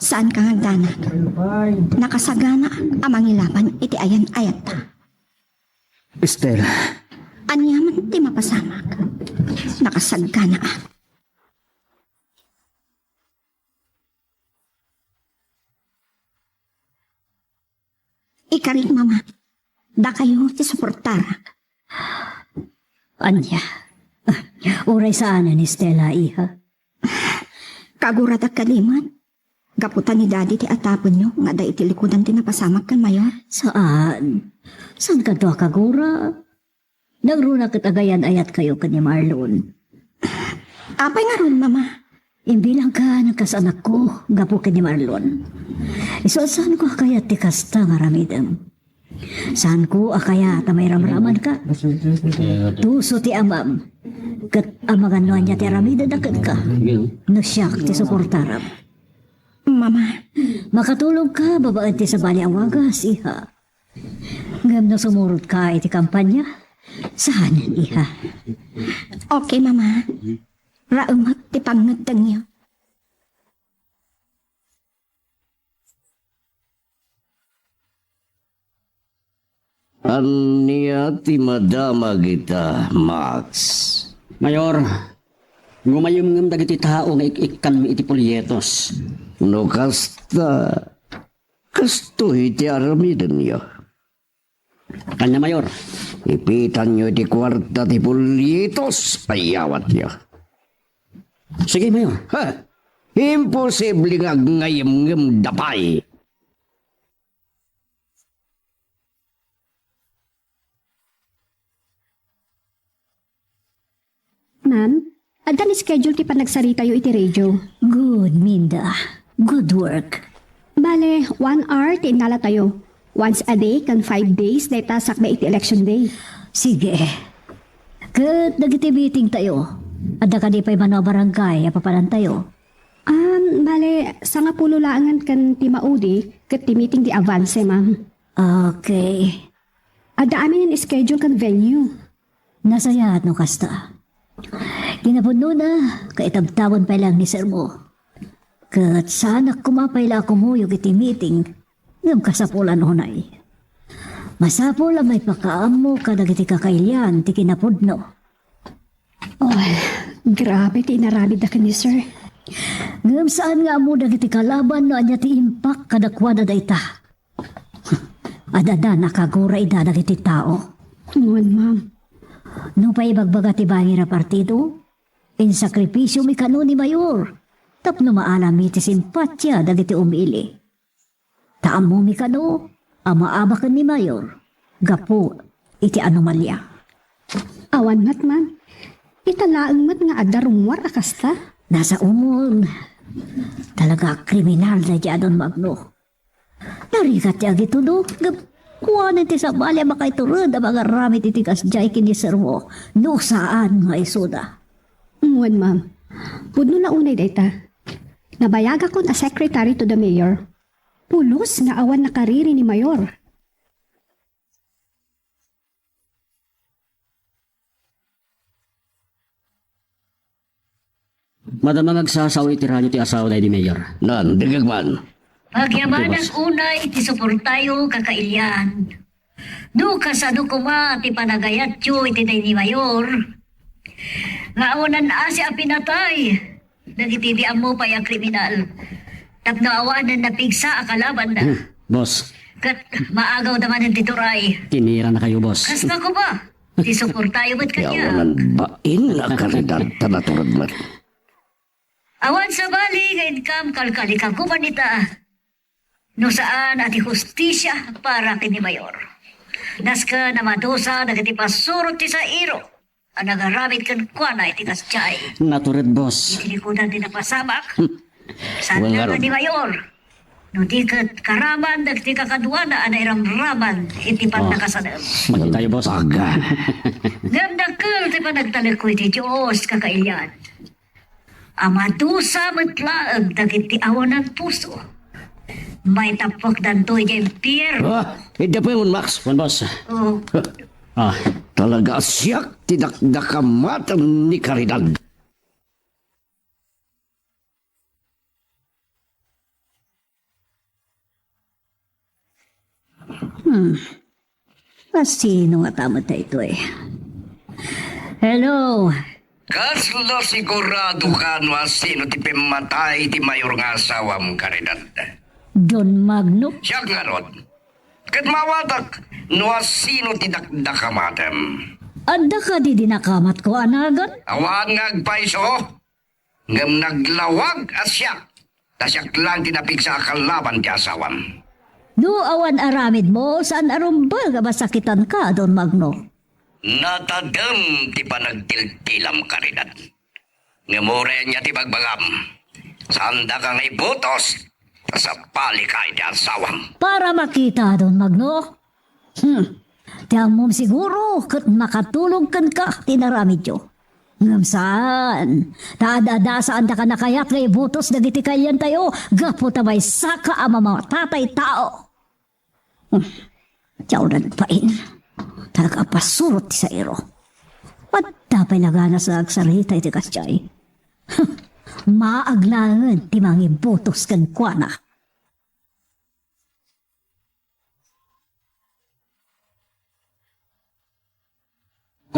Saanka nga agdanag. Nakasaganaak a mangilaban iti ayan-ayatta. Estela. Ania man ti mapasamak, nakasaganaak. Ikarik, Mama. Dakayo ti suportarak. Ania? Uray saanen ni Stella, iha? Kaguradak kadi met. Gapu ta ni Daddy ti atapenyo nga adda iti likudan ti napasamak ken Mayor. Saan? Saan kadto a kagura? Nagruna ket agayan-ayatkayo ken ni Marlon. Apay ngarud, Mama? Imbilangka no kas anakko gapu ken ni Marlon. Isu a saanko a kayat ti kasta nga aramidem. Saanko a kayat a mairamramanka. Tuso ti amam. Ket amangan no ania ti aramidenda kenka. No siak ti suportaram. Mama. Makatulongka babaen ti sabali a wagas, iha. Ngem no sumurotka iti kampanya, saanen, iha. Okay, Mama. Raemek ti pangngeddengyo. Ania ti madamag ita, Max? Mayor, ngumayem ngem dagiti tao nga ik-ikkanmi iti polyetos. No kasta, kastoy ti aramidenyo. Ania, Mayor? Ipitanyo iti kuarta ti polyetos a iyawatyo. Sige, Mayor. Ha! Imposible nga agngaymngemda pay. Ma'am, adda ni schedule ti panagsaritayo iti radio. Good, Minda. Good work. Bale, one hour ti innalatayo. Once a day, ken five days, dayta sakbay iti election day. Sige. Ket dagiti meeting tayo, adda kadi pay mano a barangay a papanantayo? Um, bale, sangapulo laengen ken ti maudi, ket ti meeting di avance, ma'am. Okay. Adda amin schedule ken venue. Nasayaat no kasta. Kinapudnona, kaitabtawen pay laeng ni sermo. Ket saanak koma pay la a kumuyog iti meeting, ngem kasapulan unay. Masapul a maipakaammo kadagiti kakailian ti kinapudno. Oh, grabe ti inaramidda ken ni sir. Ngem saan nga ammo dagiti kalaban no ania ti impak kadakuada dayta. Ad-addan a kagura ida dagiti tao. Wen, ma'am. Nupay ibagbaga ti bangir a partido, insakripisiomi kano ni Mayor tapno maalammi ti simpatia dagiti umili. Ta ammomi kano a maabaken ni Mayor gapu iti anomalia. Awan met, ma'am. Ita laeng met nga adda rummuar a kasta. Nasaomon. Talaga a kriminal daydi a Don Magno. Narigat ti agitudo, ngem kuanen ti sabali a makaitured a mangaramid iti kasdiay ken ni Sermo, no saan nga isuda. Wen, ma'am. Pudno la unay dayta. Nabayagakon a secretary to the mayor. Pulos nga awan nakariri ni Mayor. Madama nga agsasao iti radio ti asawa daydi Mayor. Nan, dengngeg man. Agyamanak unay ti suportayo, kakailian. No kasano koma ti panagayatyo iti daydi Mayor, nga awanan asi a pinatay dagiti di ammo pay a kriminal tapno awanen napigsa a kalabanna. Hmm, boss. Ket maagaw da manen ti turay. Tinira na kayo, boss. Kasta ko ba? Ti suportayo met kaniak. Awanan bain a karidad ta natured met. Awan sabali nga inkam kalkalikakuman ita. No saan a ti hustisia para ken ni Mayor. Nasken a madusa dagiti pasurot ti sairo a nagaramid kenkuana iti kasdiay. Natured, boss. Iti likudan ti napasamak. Hmm. Saan nga ni Mayor? No di ket karaman dagiti kakaduana a nairamraman iti pannakasanem. Maging tayo, boss. Baga. Ngem dakkel ti panagtalekko iti Dios, kakailian. A madusa met laeng dagiti awanan puso. Maitappuakdanto idiay impierno. Ah, idda pa yun, Max. Wen, boss. Oh. Ah. Talaga a siak ti dakdakamatem ni Caridad. Hmm. Kasino ngata met daytoy? Hello? Kasla siguradoka no asino ti pimmatay ti mayor nga asawam, Caridad? Don Magno? Siak ngarud. Ket maawatak no asino ti dakdakamatem. Adda kadi dinakamatko a nagan? Awan nga agpayso. Ngem naglawag a siak, ta siak laeng ti napigsa a kalaban ti asawam. No awan aramidmo, saan a rumbeng a masakitanka, Don Magno? Natadem ti panagtiltilam, Caridad. Ngem uray ania ti bagbagam, saandaka nga ibutos, ta sabalika iti asawam. Para makita, Don Magno? Hmm. Ti ammom siguro ket makatulong kenka ti inaramidyo. Ngem saan, ta ad-adda saandaka nakayat nga ibutos dagiti kaliantayo gapu ta maysaka a mamamatay tao. Hmm. Diawlan pain. Talaga a pasurot ti sairo. Adda pay laganas nga agsarita iti kasdiay. Maag laengen ti mangibutos kenkuana.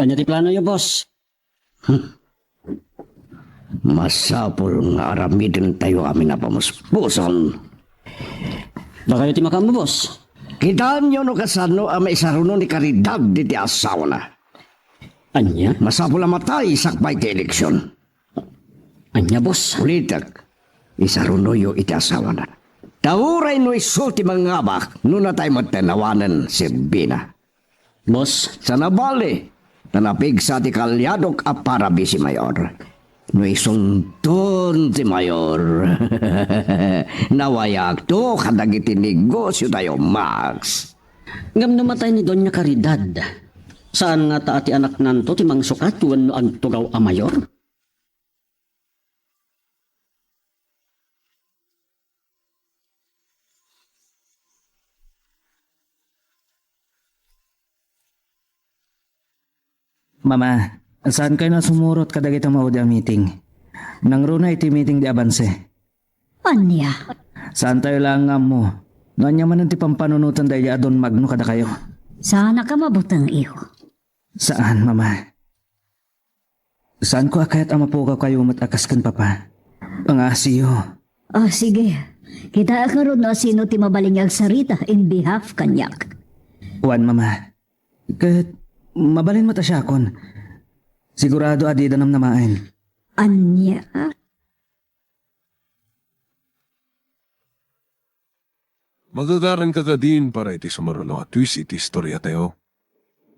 Ania ti planoyo, boss? Hmm. Masapul nga aramidentayo amin a pamuspuson. Dakayo ti makaammo, boss. Kitaenyo no kasano a maisaruno ni Caridad iti asawana. Ania? Masapul a matay sakbay ti eleksion. Ania, boss? Ulitek, isarunoyo iti asawana. Ta uray no isu ti mangngabak, no natay metten, awanen serbina. Boss? Saan a bale, ta napigsa ti kaliadok a para bisi mayor. No isunton ti mayor, nawayakto kadagiti negosiotayo, Max. Ngem no matay ni Doña Caridad, saan ngata a ti anaknanto ti mangsukat wenno agtugaw a mayor? Mama, saankayo a sumurot kadagiti maudi a meeting. Nangruna iti meeting di abanse. Ania? Saantayo laeng nga ammo no ania manen ti pampanunoten daydi a Don Magno kadakayo. Saanaka mabuteng, iho. Saan, Mama. Saanko a kayat a mapugawkayo met a kas ken Papa. Pangaasiyo. Ah, sige. Kitaek ngarud no asino ti mabalin nga agsarita in behalf kaniak. Wen, Mama. Ket mabalin met a siakon. Sigurado a dida namnamaen. Ania? Magagaranka kadin para iti sumaruno a twist iti istoriatayo?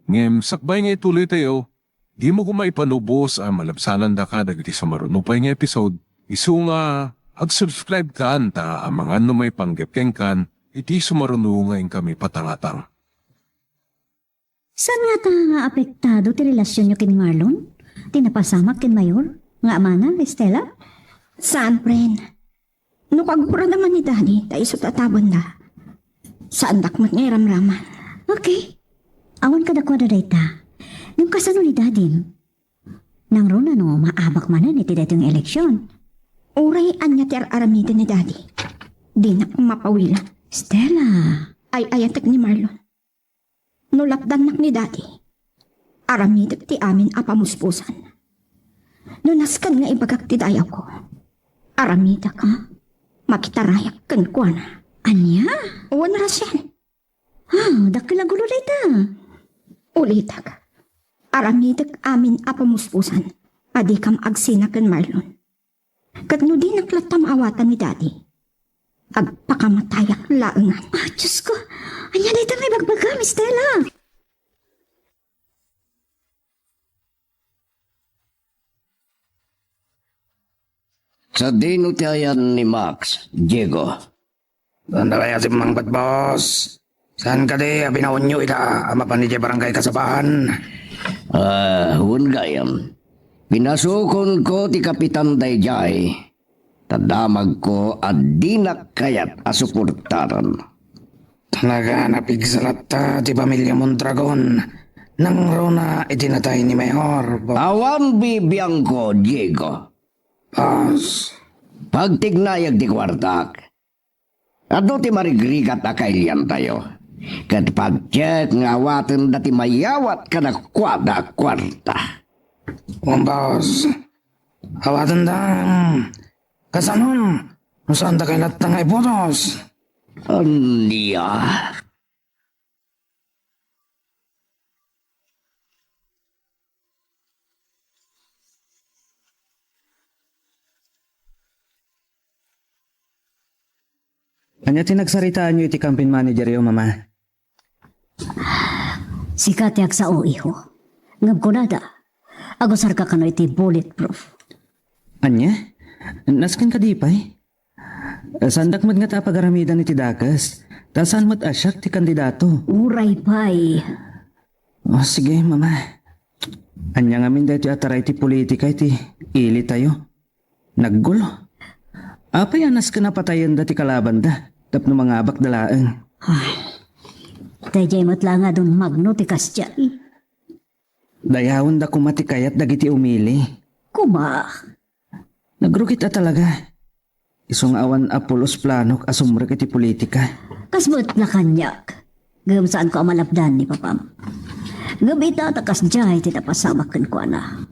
Ngem sakbay nga ituloytayo, dimo koma ipanubos a malabsanandaka dagiti sumaruno pay nga episode, isu nga ag-subscribe kan ta amangan no maipanggep kenkan iti sumaruno nga inkami patangatang. Saan ngata nga apektado ti relasionyo ken Marlon? Ti napasamak ken Mayor nga amana, Estela? Saan, friend. No kagurada man ni Daddy, ta isu ti atabanda. Saandak met nga iramraman. Okay. Awan kadakuada dayta. Ngem kasano ni Daddy? Nangruna no maabak manen iti daytoy nga eleksyon. Uray ania ti ar-aramiden ni Daddy, dinak mapawilan. Stella. Ay-ayatek ni Marlon. No lapdannak ni Daddy, aramidek ti amin a pamuspusan. No nasken nga ibagak ti dayawko, aramidek a makitarayak kenkuana. Ania? Wen, Rachel. Ah, dakkel a gulo dayta. Ulitek, aramidek amin a pamuspusan a dikam agsina ken Marlon. Ket no dinak latta maawatan ni Daddy, agpakamatayak laengan. Ah, Diyos ko! Ania dayta nga ibagbagam, Stella? Sadino ti ayan ni Max, Diego? Saan da kayat simmangpet, boss? Saan kadi a binaonyo ida a mapan idiay Barangay Kasabahan? Ah, wen gayam. Pinasukonko ti kapitan daydiay. Ta damagko a dinak kayat a suportaran. Talaga, napigsa latta ti pamilia Mondragon. Nangruna iti natay ni Mayor, boss. Awan bibiangko, Diego. Boss. Pagtignayag ti kuartak. Adu ti marigrigat a kailiantayo. Ket pagtiek nga awatenda ti mayawat kadakuada a kuarta. Wen, boss. Awatenda. Kasanon? No saan da kay latta nga iputos? Ania? Ania ti nagsaritaanyo iti campaign manageryo, Mama? Sika ti agsao, iho. Ngem kunada, agusarka kano iti bulletproof. Ania? Nasken kadi pay? Saandak met ngata a pagaramidan iti dakes, ta saan met a siak ti kandidato. Uray pay. Oh, sige, Mama. Ania ngamin daytoy a taray ti politika iti ilitayo? Naggulo. Apay a nasken a patayenda ti kalabanda tapno mangabakda laeng? Ay, daydiay met la nga Don Magno ti kasdiay. Dayawenda koma ti kayat dagiti umili. Koma. Nagrugit a talaga. Isu nga awan a pulos planok a sumrek iti politika. Kas met la kaniak. Ngem saanko a malapdan ni papam. Ngem ita ta kasdiay ti napasamak kenkuana.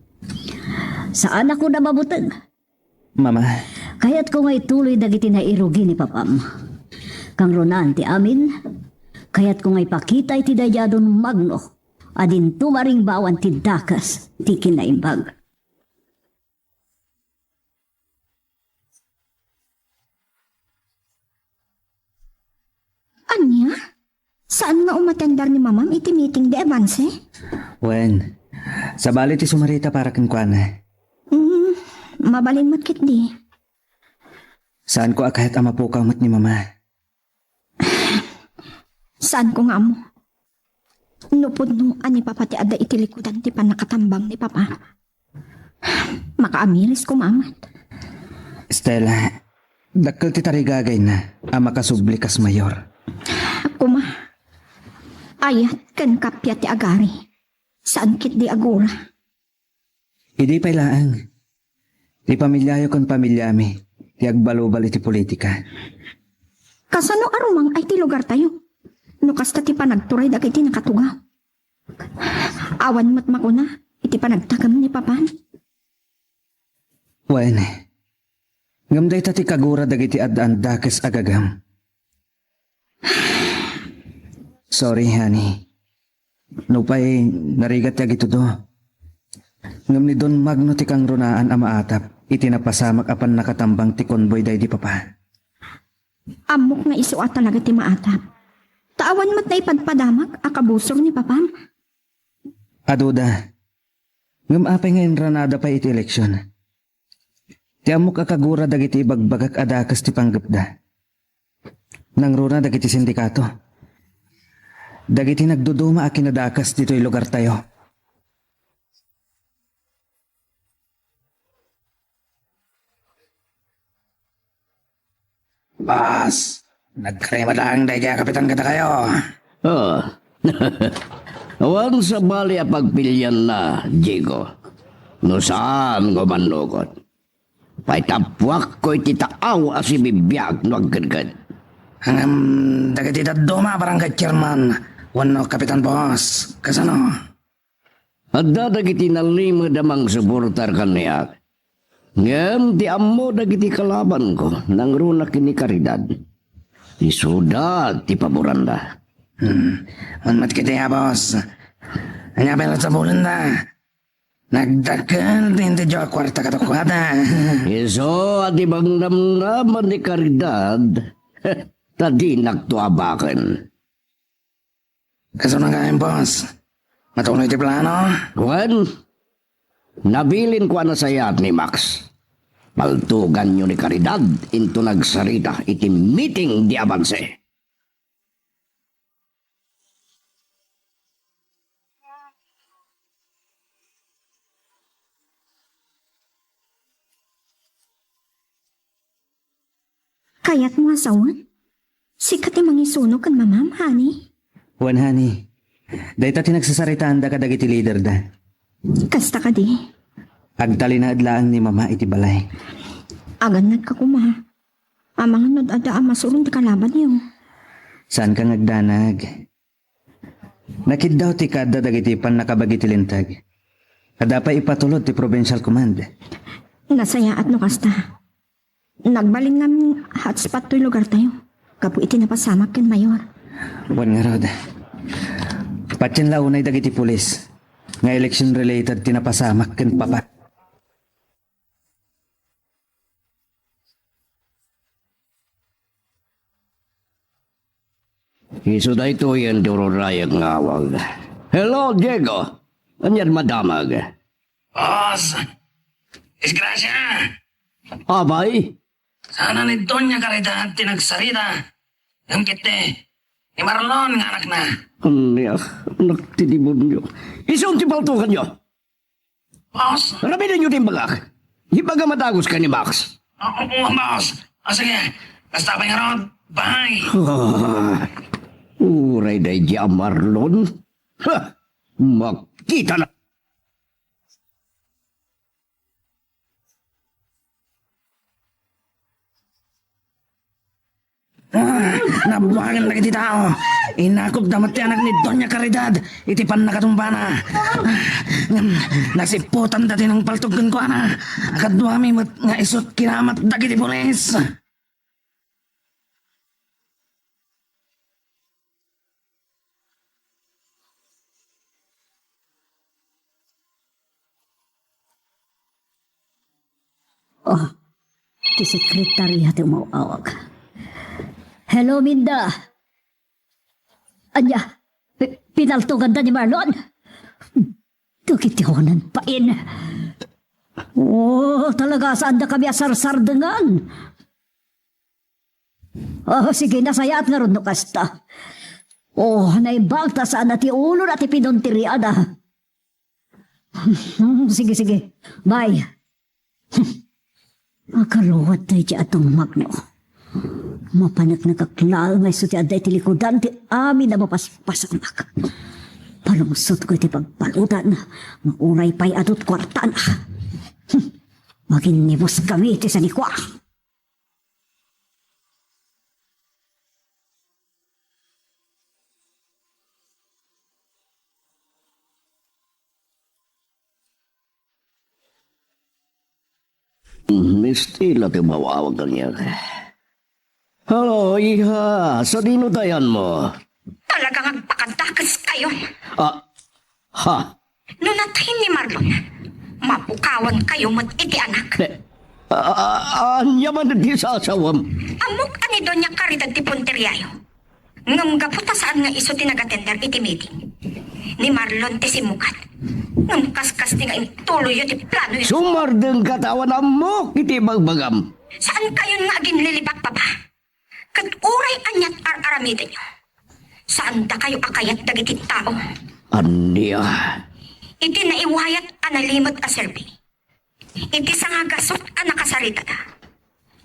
Saan a kuna mabuteng. Mama. Kayatko nga ituloy dagiti nairugi ni papam. Kangrunaan ti amin, kayatko nga ipakita iti daydiay a Don Magno a dinto maringbawan ti dakes ti kinaimbag. Ania? Saan nga umatender ni mamam iti meeting de avance? Wen, sabali ti sumarita para kenkuana. Hmm, mabalin met ketdi. Saanko a kayat a mapukaw met ni Mama. Saanko nga ammo. No pudno a ni Papa ti adda iti likudan ti pannakatambang ni Papa, makaamilis koma met. Stella, dakkel ti tarigagayna a makasubli kas mayor. Koma, ayat ken kappia ti agari. Saan ketdi a gura. Idi pay laeng, ti pamiliayo ken pamiliami ti agbalubal iti politika. Kasano a rumang-ay ti lugartayo no kasta ti panagturay dagiti nakatugaw? Awan met makuna iti panagtagem ni Papan. Wen, ngem dayta ti kagura dagiti addaan dakes a gagam. Sorry, honey. Nupay narigat ti agitudo. Ngem ni Don Magno ti kangrunaan a maatap iti napasamak a pannakatambang ti konboy daydi Papa. Ammok nga isu a talaga ti maatap. Ta awan met naipadpadamak a kabusor ni Papam. Aduda. Ngem apay nga inranada pay iti eleksion? Ti ammok a kagura dagiti ibagbagak a dakes ti panggepda. Nangruna dagiti sindikato. Dagiti nagduduma a kinadakes ditoy lugartayo. Boss, nagkarima laeng daydi a kapitan kadakayo. Oh. Awan sabali a pagpilianna, Diego. No saan nga umannugot. Paitappuakko iti taaw a sibibiag no agkedked. Ngem dagiti dadduma a barangay chairman wenno kapitan boss, kasano? Adda dagiti nalimed a mangsuportar kaniak. Ngem ti ammo dagiti kalabanko, nangruna ken ni Caridad. Isuda ti paboranda. Hmm. Unmat kiti, a, boss. Ania pay la sabulenda? Nagdakkel ti intidio a kuarta kadakuada. Isu a di bangdamdaman ni Caridad, ta dinakto abaken. Kasano ngayen, boss? Matuloy ti plano? Wen, nabilinko a nasayaat ni Max. Paltuganyo ni Caridad inton agsarita iti meeting di abanse. Kayatmo a sawen? Sika ti mangisuno ken mamam, honey? Wen, honey. Dayta ti nagsasaritaanda kadagiti leaderda. Kasta kadi? Agtalinaed laeng ni mama iti balay. Agannadka koma. Amangan no adda a masuron ti kalabanyo. Saanka nga agdanag. Nakiddaw ti kaadda dagiti pannakabagi ti linteg. Adda pay ipatulod ti provincial command. Nasayaat no kasta. Nagbalin nga hotspot toy lugartayo gapu iti napasamak ken mayor. Wen ngarud, patien la unay dagiti pulis nga election related ti napasamak ken papa. Isu daytoyen ti ururayak nga awag. Hello, Diego. Anian madamag? Boss, disgrasya! Abay? Sana ni Doña Caridad ti nagsarita. Ngem ketdi, ni Marlon nga anakna. Ania, anak ti demonio. Isu ti paltuganyo. Boss? Ramidenyo ti imbagak. Ibagam a dagus ken ni Max. Oo, oo, boss. O, sige. Kasta pay ngarud. Bye. Ah, uray daydi a Marlon. Ha! Makita na. Ah, nabuangan dagiti tao. Inakupda met ti anak ni Doña Caridad iti pannakatumbana. Ah, ngem nasipputan dati nang paltog kenkuana. Kaduami met nga isut kinamat dagiti pulis. Oh, ti sekretaria ti umaw-awag. Hello, Minda. Ania, pi-, pinaltoganda ni Marlon? Dagiti awanan pain. Oh, talaga, saanda kami a sarsardengan. Oh, sige, nasayaat ngarud no kasta. Oh, naimbag ta saan a ti ulona ti pinunteriada. Hmm, sige, sige. Bye. Agaruat daydi a tungmagno. Mapaneknekak laeng nga isu ti adda iti likudan ti amin a mapaspasamak. Palungsotko iti pagbaludan nga uray pay adut kuartana. Hmm. Maginnibuskami iti sanikua. Misti la ti umawawag kaniak. Hello, iha. Sadino ti ayanmo? Talagang agpakadakeskayo. Ah, ha? No natay ni Marlon, mapukawankayo met iti anak. Eh, a-, a-, ania man ti sasawam? Ammok a ni Doña Caridad ti punteriayo. Ngem gapu ta saan nga isu ti nagatender iti meeting, ni Marlon ti simmukat. Ngem kaskasdi nga intuloyyo ti planoyo. Sumardengka ta awan ammok iti ibagbagam. Saankayon nga aginlilibak, Papa. Ket uray aniat ar-aramidenyo, saandakayo a kayat dagiti tao. Ania? Iti naiwayat a nalimed a serbi, iti sangagasut a nakasaritada,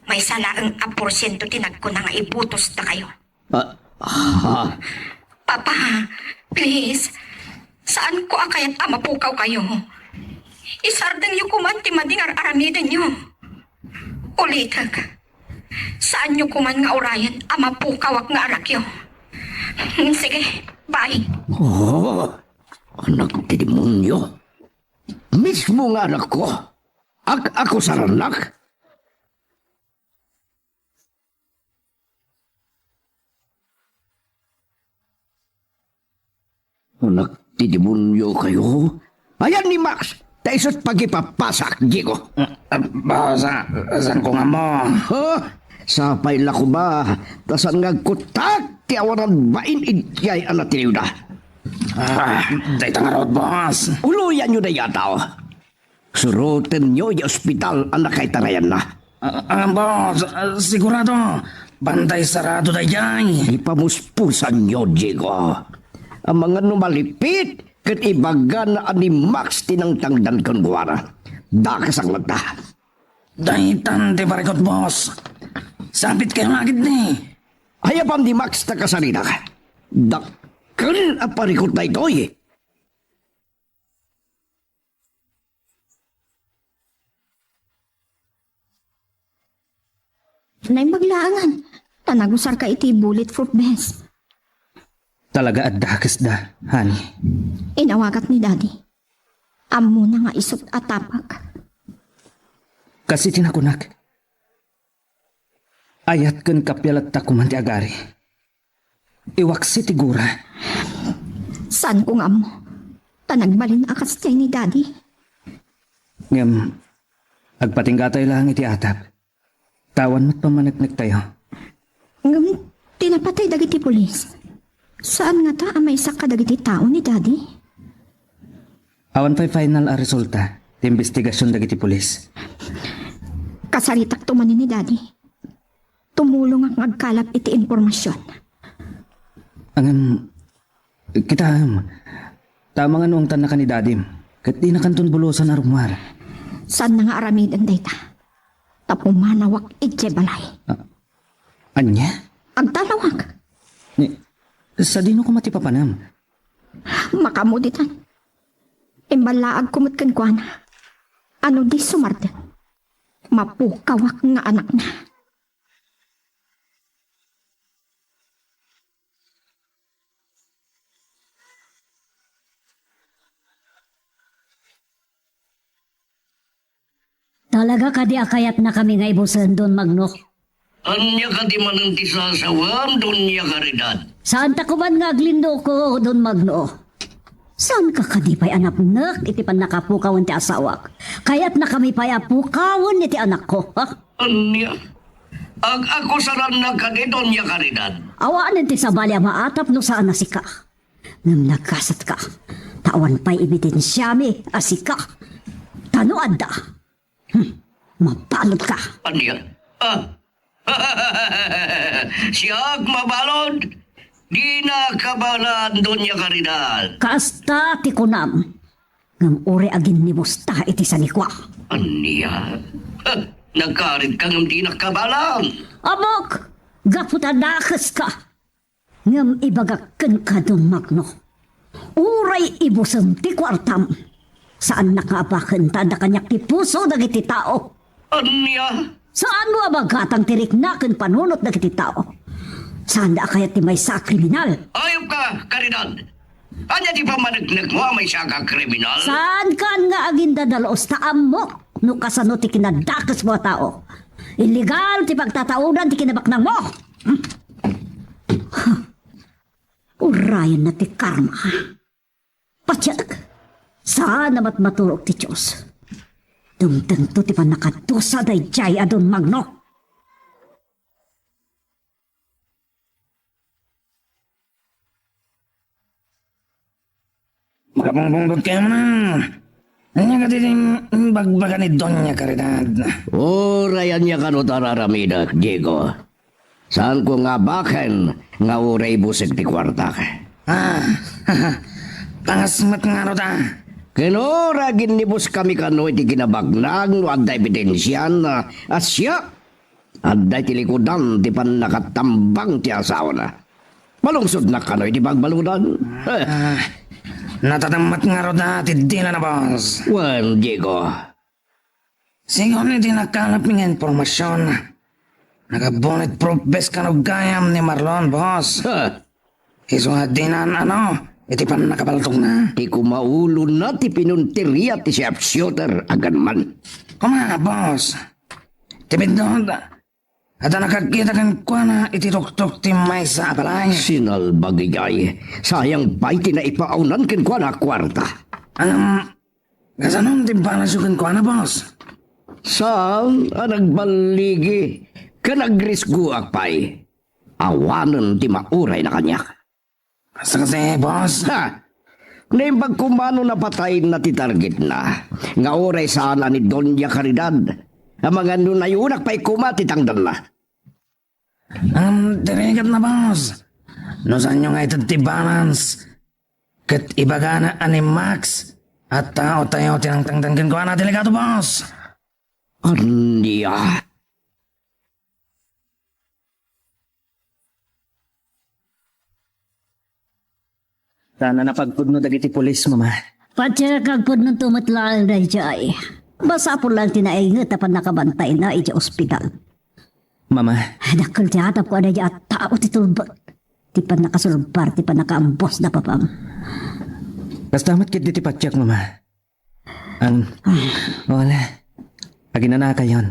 maysa laeng a porsiento ti nagkuna nga ibutosdakayo. Ah, ha? Papa, please, saanko a kayat a mapukawkayo. Isardengyo koman ti madi nga ar-aramidenyo. Ulitek, saanyo koman nga urayen a mapukawak nga anakyo. Sige, bye. Oh, anak ti demonyo. Mismo nga anakko. Ak-, akusarannak? Anak ti demonyo kayo. Ayan ni Max, ta isu't pagipapasak, Diego. Ah, ah, boss, ah, saan ko nga mo? Ha? Sapay la kuma, ta saan nga agkutak ti awanan bain idiay a natiliwda. Ah, dayta ngarud, boss. Uluyanyo dayta. Surotenyo idiay ospital a nakaitarayanna. Ah, ah, boss, ah, sigurado. Bantay sarado daydiay. Ipamuspusanyo, Diego. Amangan no malipit, ket ibagana a ni Max ti nangtangdan kenkuana. Dakes a kanta. Daytan ti barikot, boss. Sapit kayo nga agid ni. Ayabam ni Max ta kasarita. Dakkel a parikot daytoy. Naimbag laengen, ta nagusarka iti bulletproof vest. Talaga a dakesda, honey. Inawagak ni Daddy. Ammona nga isu't a tapek. Kas iti nakunak, ayat ken kapialatta koman ti agari. Iwaksi ti gura. Saanko nga ammo. Ta nagbalin a kasdiay ni Daddy. Ngem, agpatinggatay laeng iti atap. Ta awan met pammaneknektayo. Ngem, ti napatay dagiti pulis. Saan ngata a maysa kadagiti tao ni Daddy? Awan pay final a resulta ti imbestigasion dagiti pulis. Kasaritakto manen ni Daddy. Tumulongak nga agkalap iti impormasion. Ngem, kitaem, ta amangan no angtannaka ni Dadim, ket dinakanton bulosan a rummuar. Saanna nga aramiden dayta. Ta pumanawak idiay balay. Ah, ania? Agtalawak. Ni, sadino koma ti papanam? Makamuditan. Imballaagko met kenkuana. Ano di sumardeng? Mapukawak nga anakna. Talaga kadi a kayatnakami nga ibusen, Don Magno? Ania kadi manen ti sasawem, Doña Caridad? Saanta koman nga aglinnuko, Don Magno. Saanka kadi pay a napnek iti pannakapukawen ti asawak? Kayatnakami pay a pukawen iti anakko, ha? Ania? Ag-akusarannak kadi, Doña Caridad? Awanen ti sabali a maatap no saan a sika. Ngem nagasatka, ta awan pay ebidensiami a sika. Ta no adda, hmm, mabalotka. Ania? Ah, siak mabalod? Dina kabaelan, Doña Caridad. Kasta ti kunam, ngem uray aginnibusta iti sanikua. Ania? Ha, nagkaritka ngem dina kabaelan? Ammok, gapu ta nakeska. Ngem ibagak kenka, Don Magno, uray ibusem ti kuartam, saannak nga abaken ta adda kaniak ti puso dagiti tao. Ania? Saanmo a magatang ti rikna ken panunot dagiti tao. Saanda a kayat ti maysa a kriminal. Ayupka, Caridad! Ania ti pammaneknekmo a maysa a kriminal? Saankan nga agindadalus ta ammok no kasano ti kinadakesmo a tao. Illegal ti pagtataodan ti kinabaknangmo. Hmm. Urayenna ti karma. Patiek, saan a matmaturog ti Dios. Dumtengto ti pannakadusa daydiay a Don Magno. Kapungpungtot kayo man. Ania kadi ti imbagbaga ni Doña Caridad? Uray ania kano ti ar-aramidek, Diego. Saanko nga abaken nga uray busek ti kuartak. Ah, pangas met ngarud a. Ken uray aginnibuskami kano iti kinabagnag no adda ebidensian a siak adda iti likudan ti pannakatambang ti asawana. Malungsodnak kano iti pagbaludan. Ah, natadammat ngarud a ti dinana, boss. Wen, Diego. Sigun iti nakalapmi nga impormasion, nagabunit proof base kano gayam ni Marlon, boss. Ha? Isu nga dinan ano iti pannakabaltogna. Ti kumaulona ti pinunteria ti sharpshooter a gunman. Kuma, boss. Ti biddut, adda nakakita kenkuana iti tuktok ti maysa a balay. Sinalbag idiay. Sayang pay ti naipaawnan kenkuana a kuarta. Ngem, kasano ti balance kenkuana, boss? Saan a nagballigi ken agrisgoak pay? Awanen ti maurayna kaniak. Kasta kasi, boss. Ha! Naimbag koma no napatayna ti targetna, nga uray saan a ni Doña Caridad, amangan no nayunak pay koma ti tangdanna. Ngem dirigatna, boss. No saanyo nga ited ti balance, ket ibagana a ni Max a taotayo ti nangtangdan kenkuana, delikado, boss. Ania? Sana napagpudno dagiti pulis, Mama. Patse, agpudnonto met laeng daydiay. Masapul laeng ti nainget a pannakabantayna idiay ospital. Mama. Dakkel ti atapko a daydiay a tao ti tulbek. Ti pannakasulbar, ti pannakaambos da papam. Kasta met ketdi ti patiek, Mama. Ang, wala. Aginanakayon.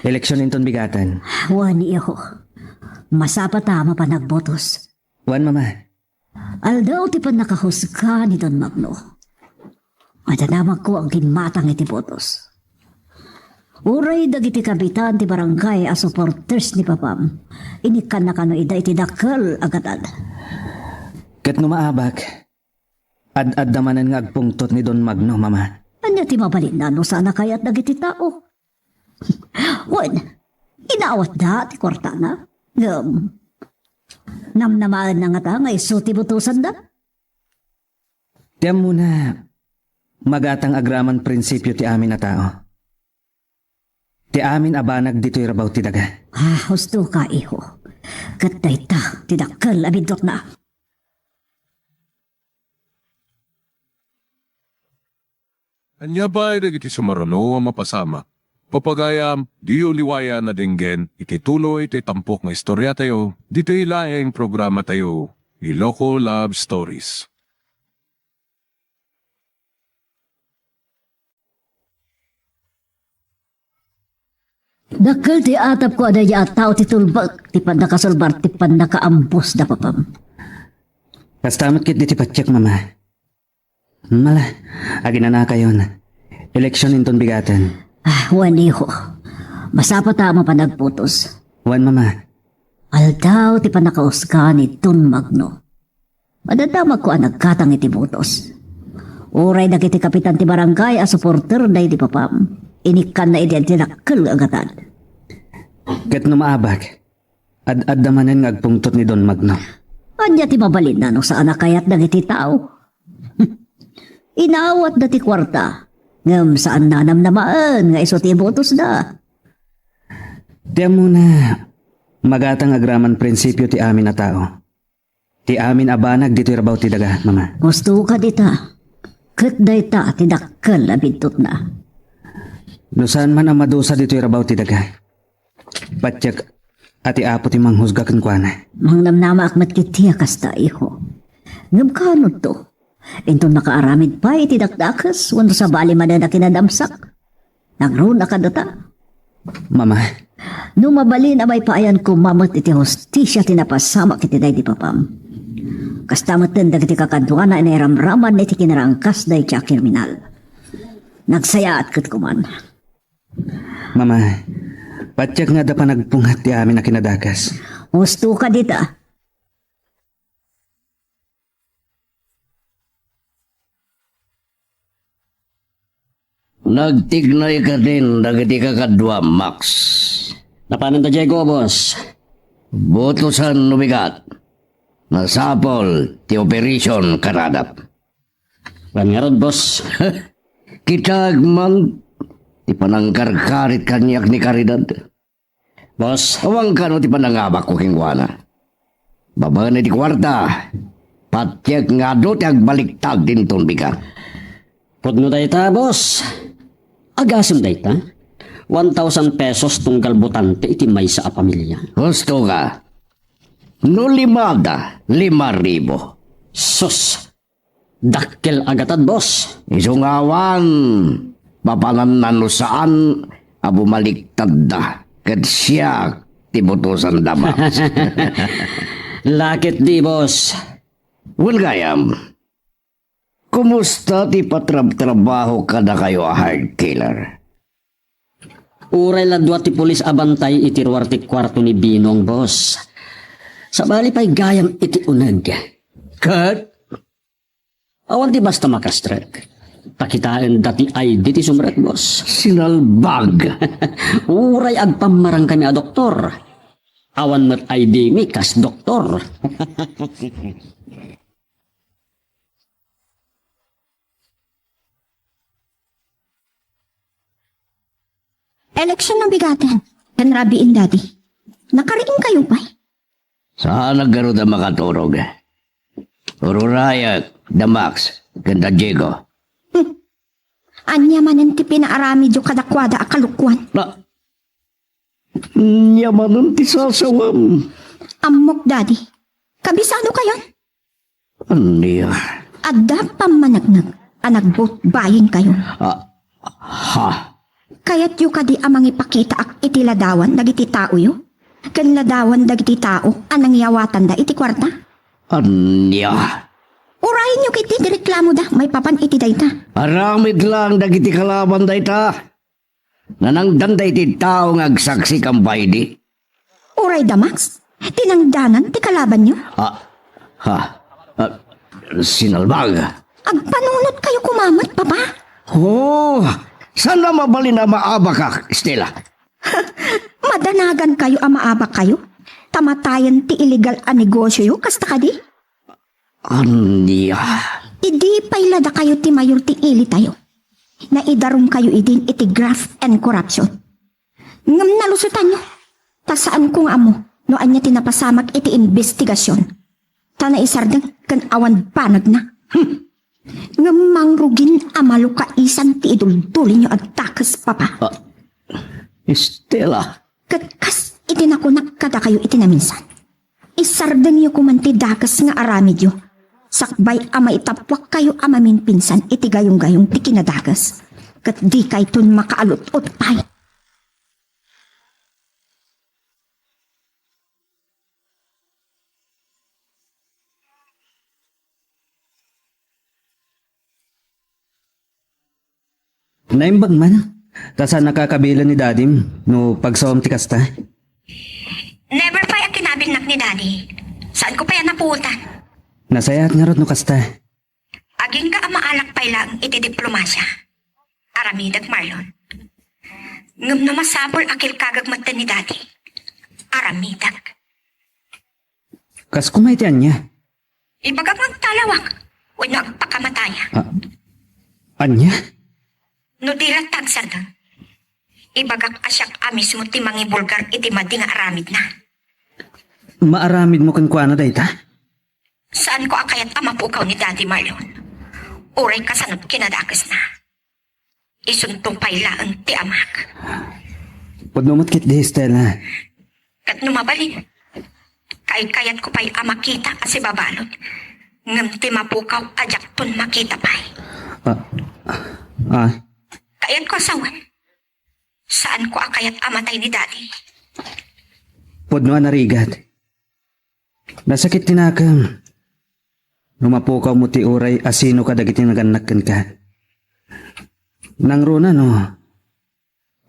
Eleksion inton bigaten. Wen, iho. Masapa ta a mapan agbotos. Wen, Mama. Aldaw ti pannakahusga ni Don Magno. Madadamagko a gimmatang iti botos. Uray dagiti kapitan ti barangay a supporters ni papam, inikkanna kano ida iti dakkel a gatad. Ket no maabak, ad-adda manen nga agpungtot ni Don Magno, Mama. Ania ti mabalinna no saan a kayat dagiti tao? Wen, inawatda ti kuartana. Ngem, namnamaenna ngata nga isu ti butosanda? Ti ammona, magatang agraman prinsipio ti amin a tao. Ti amin a banag ditoy rabaw ti daga. Ah, husto ka, iho. Ket dayta ti dakkel a biddutna. Ania pay dagiti sumaruno a mapasamak? Papagayam, diyo liwayan a denggen iti tuloy ti tampok nga istoriatayo, ditoy laeng programatayo, Iloko Love Stories. Dakkel ti atapko a daydiay a tao ti tulbek, ti pannakasulbar, ti pannakaambos da papam. Kasta met ketdi ti patiek, Mama. Mala, aginanakayon. Eleksion inton bigaten. Ah, wen, iho. Masapa ta a mapan agbotos. Wen, Mama. Aldaw ti pannakahusga ni Don Magno. Madadamagko a naggatang iti botos. Uray dagiti kapitan ti barangay a suporter daydi papam, inikkanna idi iti dakkel a gatad. Ket no maabak, ad-adda manen nga agpungtot ni Don Magno. Ania ti mabalinna no saan a kayat dagiti tao? Inawatda ti kuarta, ngem saanna a namnamaen nga isu ti ibutosda. Ti ammona, magatang agraman prinsipio ti amin a tao. Ti amin a banag ditoy rabaw ti daga, Mama. Husto ka dita. Ket dayta ti dakkel a biddutna. No saan man a madusa ditoy rabaw ti daga, patiek a ti Apo ti manghusga kenkuana. Mangnamnamaak met ketdi a kasta, iho. Ngem kaanonto? Inton nakaaramid pay iti dakdakes wenno sabali manen a kinadamsak, nangruna kadata. Mama. No mabalin a maipaayannakon met iti hustisia ti napasamak iti daydi papam, kasta metten dagiti kakaduana a nairamraman iti kinarangkas daydi a kriminal. Nagsayaat ket kuman. Mama, patiek nga adda panagpunget ti amin a kinadakes. Husto ka dita. Nagtignay kadin dagiti kakaduam, Max. Napanan da, Diego, boss? Butosan no bigat. Nasapol ti operation, karadam. Wen ngarud, boss. Kita man ti panangkarkarit kaniak ni Caridad. Boss. Awan kano ti panangabakko kenkuana. Babaen iti kuarta, patiek nga adu ti agbaliktad dinton bigat. Pudno dayta, boss. Agasem dayta. One thousand pesos tunggal butante iti maysa a pamilia. Husto ka. No limada, lima ribu. Sus! Dakkel a gatad, boss. Isu nga awan, papananna no saan a bumaliktadda ket siak ti butosan da, Max. Lakit di, boss. Wen gayam, kumusta ti patrabtrabaho kadakayo a hard killer? Uray la dua ti pulis a bantay iti ruar ti kuarto ni Binong, boss. Sabali pay gayam iti uneg. Ket? Awan ti basta makastrek. Pakitaen da ti I D ti sumrek, boss. Sinalbag! Uray agpammarang kami a doktor. Awan met I D mi kas doktor. Eleksyon a bigaten, ken rabiin, Daddy. Nakariing kayo pay? Saan naggarud a makaturog? Ururayek, da Max, ken da Diego. Hmm. Ania manen ti pinaaramidyo kadakuada a kalokuan? Na, ania manen ti sasawem? Ammok, Daddy. Kabisado kayon? Ania? Adda pammaneknek a nagbutbaying kayo. Ah, ha? Kayatyo kadi a mangipakitaak iti ladawan dagiti taoyo? Ken ladawan dagiti tao a nangyawatanda iti kuarta? Ania? Urayenyo ketdi ti reklamoda maipapan iti dayta. Aramid lang dagiti kalaban dayta. Nanangdanda iti tao nga agsaksi kan baidi. Uray da Max, tinangdanan ti kalabanyo? Ah, ha? Ah, sinalbag. Agpanunot kayo koma met, Papa? Oh, saan a mabalin a maabakak, Stella? Madanagan kayo a maabak kayo? Ta matayen ti illegal a negosioyo, kasta kadi? Ania? Idi pay la dakayo ti mayor ti ilitayo, naidarum kayo idin iti graft and corruption. Ngem nalusotanyo, ta saanko nga ammo no ania ti napasamak iti imbestigasion. Ta naisardeng ken awan banagna. Hmm. Ngem mangrugin a malukaisan ti iduldulinyo a dakes, Papa. Ah, Stella. Ket kas iti nakunak kadakayo iti naminsan, isardengyo koman ti dakes nga aramidyo, sakbay a maitappuakkayo a maminpinsan iti gayonggayong ti kinadakes, ket dikayton makaalut-ot pay. Naimbag man, ta saan a kakabilen ni Dadim no pagsawam ti kasta? Never pay a kinabilnak ni Daddy. Saanko pay a napuotan. Nasayaat ngarud no kasta. Agingga a maalak pay laeng iti diplomasia. Aramidek, Marlon. Ngem no masapul a kilkagek metten ni Daddy, aramidek. Kas koma iti ania? Ibagak nga agtalawak wenno agpakamataya. Ah, ania? No di latta agsardeng, ibagak a siak a mismo ti mangibulgar iti madi nga aramidna. Maaramidmo kenkuana dayta? Saanko a kayat a mapukaw ni Daddy, Marlon. Uray kasano ti kinadakesna. Isunto pay laeng ti amak. Pudno met ketdi, Stella. Ket no mabalin, kaykayatko pay a makita a sibabalud. Ngem ti mapukaw a diakton makita pay. Ah, ah. Kayatko a sawen. Saanko a kayat a matay ni Daddy. Pudno a narigat. Nasakit ti nakem no mapukawmo ti uray asino kadagiti nagannak kenka. Nangruna no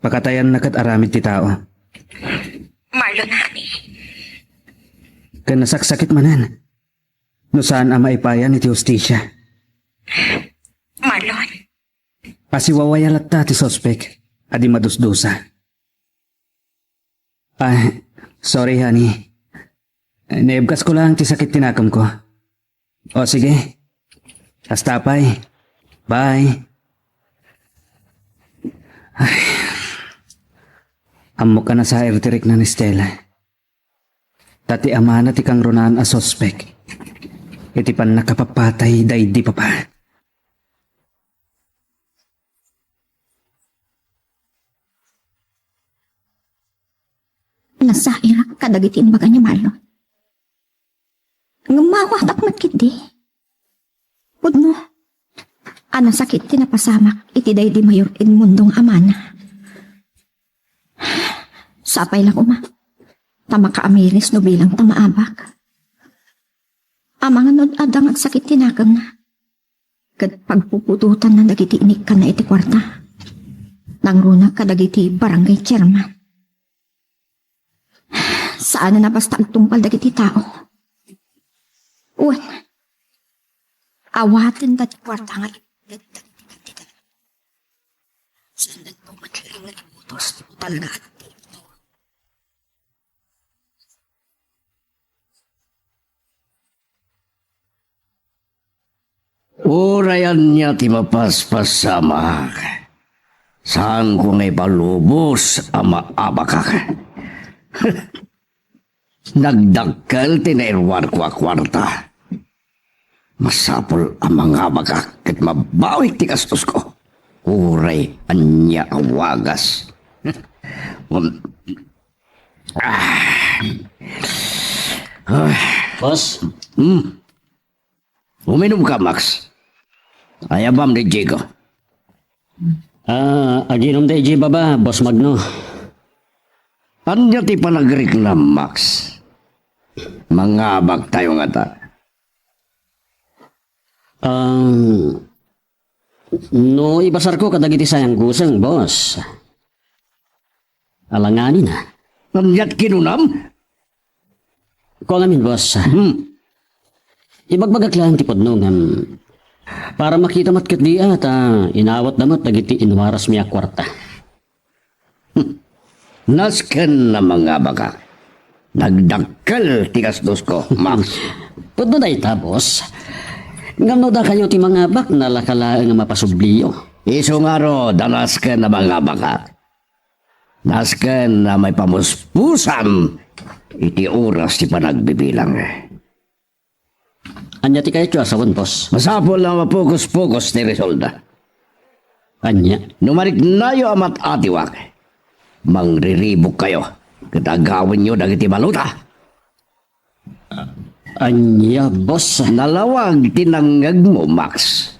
pakatayanna ket aramid ti tao. Marlon, honey. Ken nasaksakit manen no saan a maipayan iti hustisia. Marlon, Pasiwawaya latta ti suspek a di madusdusa. Ay, sorry, honey. Naibkasko lang ti sakit ti nakemko. O, sige. Hasta pay. Bye. Ay. Ammok a nasair ti rikna ni Stella. Ta ti amana ti kangrunaan a suspek iti pannakapapatay daydi papa. Nasairak kadagiti imbaga ni Marlon. Ngem mawatak met ketdi. Pudno, a nasakit ti napasamak iti daydi Mayor Edmundo nga amana. Sapay la koma, ta makaamiris no bilang ta maabak. Amangan no adda nga agsakit ti nakemna. Ket pagpuputotanna dagiti inikkanna iti kuarta. Nangruna kadagiti barangay chairman. Saan a basta agtungpal dagiti tao. Wen, awaten dagiti kuarta nga ibagda dagiti kandida. Saan da met laeng nga ibutos ti butalna a tao. Uray ania ti mapaspasamak, saanko nga ipalubos a maabakak. Nagdakkel ti nairuarko a kuarta. Masapul a mangabakak ket mabawik ti gastosko. Uray ania a wagas. Um, ah. Ah. Boss? Hmm. Uminom ka, Max. Ayabam ni Diego. Ah, aginom daydi baba, Boss Magno. Ania ti panagriknam, Max? Mangabak tayo ngata. Um, no ibasarko kadagiti sayang guseng, boss. Alanganina. Aniat kinunam? Kua ngamin, boss. Hmm. Ibagbagak laeng ti pudno ngem para makita met ketdi a ta inawatda met dagiti inwarasmi a kuarta. Hmm. Nasken a mangabakak. Nagdakkel ti gastosko, Max. Pudno dayta, boss. Ngem no dakayo ti mangabak, nalaka laeng a mapasubliyo. Isu ngarud a nasken a mangabakak. Nasken a maipamuspusan iti oras ti panagbibilang. Ania ti kayatyo a sawen, boss? Masapul a mapukos-pukos ti resulta. Ania? No mariknayo a mat-atiwak, mangriribukkayo ket agawenyo dagiti balota. Ania, boss? Nalawag ti nangngegmo, Max.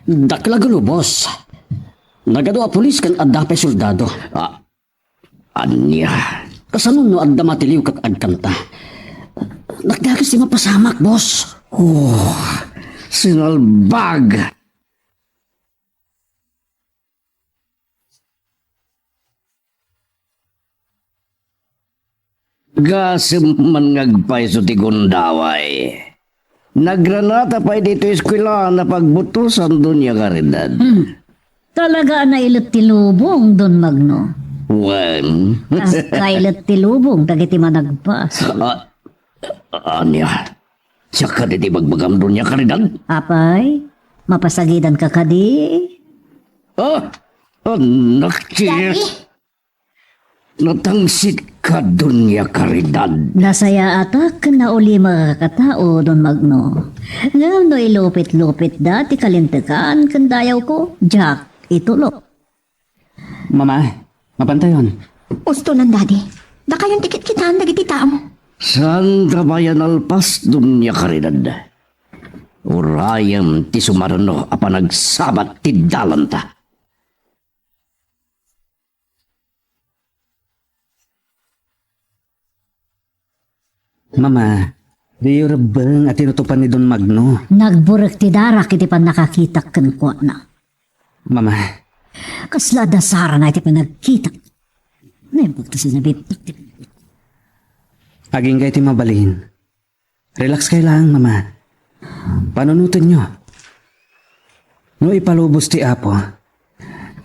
Dakkel a gulo, boss. Nagadu a pulis ken adda pay soldado. Ah, ania? Kasano no adda matiliw ket agkanta? Nagdakes ti mapasamak, boss. Oh, sinalbag. Gasem man nga agpayso ti gundaway. Nagranata pay ditoy eskuela a pagbutosan, Doña Caridad. Hmm. Talaga a nailet ti lubong, Don Magno. Wen. Kas kailet ti lubong dagiti managpas. Ah, ania? Siak kadi ti bagbagam, Doña Caridad? Apay, mapasagidanka kadi? Ah, anak ti... Daddy? Natangsit ka, Doña Caridad. Nasayaatak ken naulimaka a tao, Don Magno. Ngem no ilupit-lupitda ti kalintegan ken dayawko, diak itulok. Mama, mapantayon. Ustonan, Daddy. Dakayon ti kitkitaan dagiti tao. Saanta pay a nalpas, Doña Caridad. Urayem ti sumarno a panagsabat ti dalanta. Mama, diyo rebbeng a tinutupan ni Don Magno. Nagburek ti darak iti pannakakitak kenkuana. Mama. Kasla adda sarana iti panagkitak. Naimbag ta sinabibtak ti... Agingga iti mabalin. Relax kayo lang, Mama. Panunutenyo. No ipalubos ti Apo,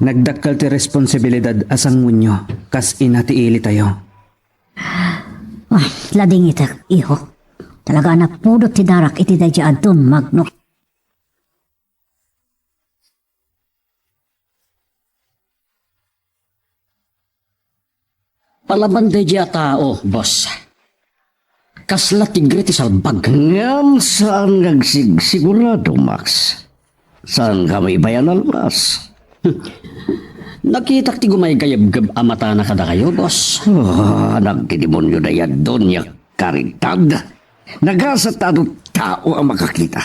nagdakkel ti responsibilidad a sanguenyo kas ina ti ilitayo. Ay, ladingitek, iho. Talaga a napudot ti darak iti daydi a Don Magno. Palaban daydi a tao, boss. Kasla tigre ti salbag. Ngem saan nga agsigsigurado, Max. Saan ka maibayan, Almas? Nakitak ti gumaygayebgeb a matana kadakayo, boss. Ah, nagtidemonio dayta Doña Caridad. Nagasat ta adu tao a makakita.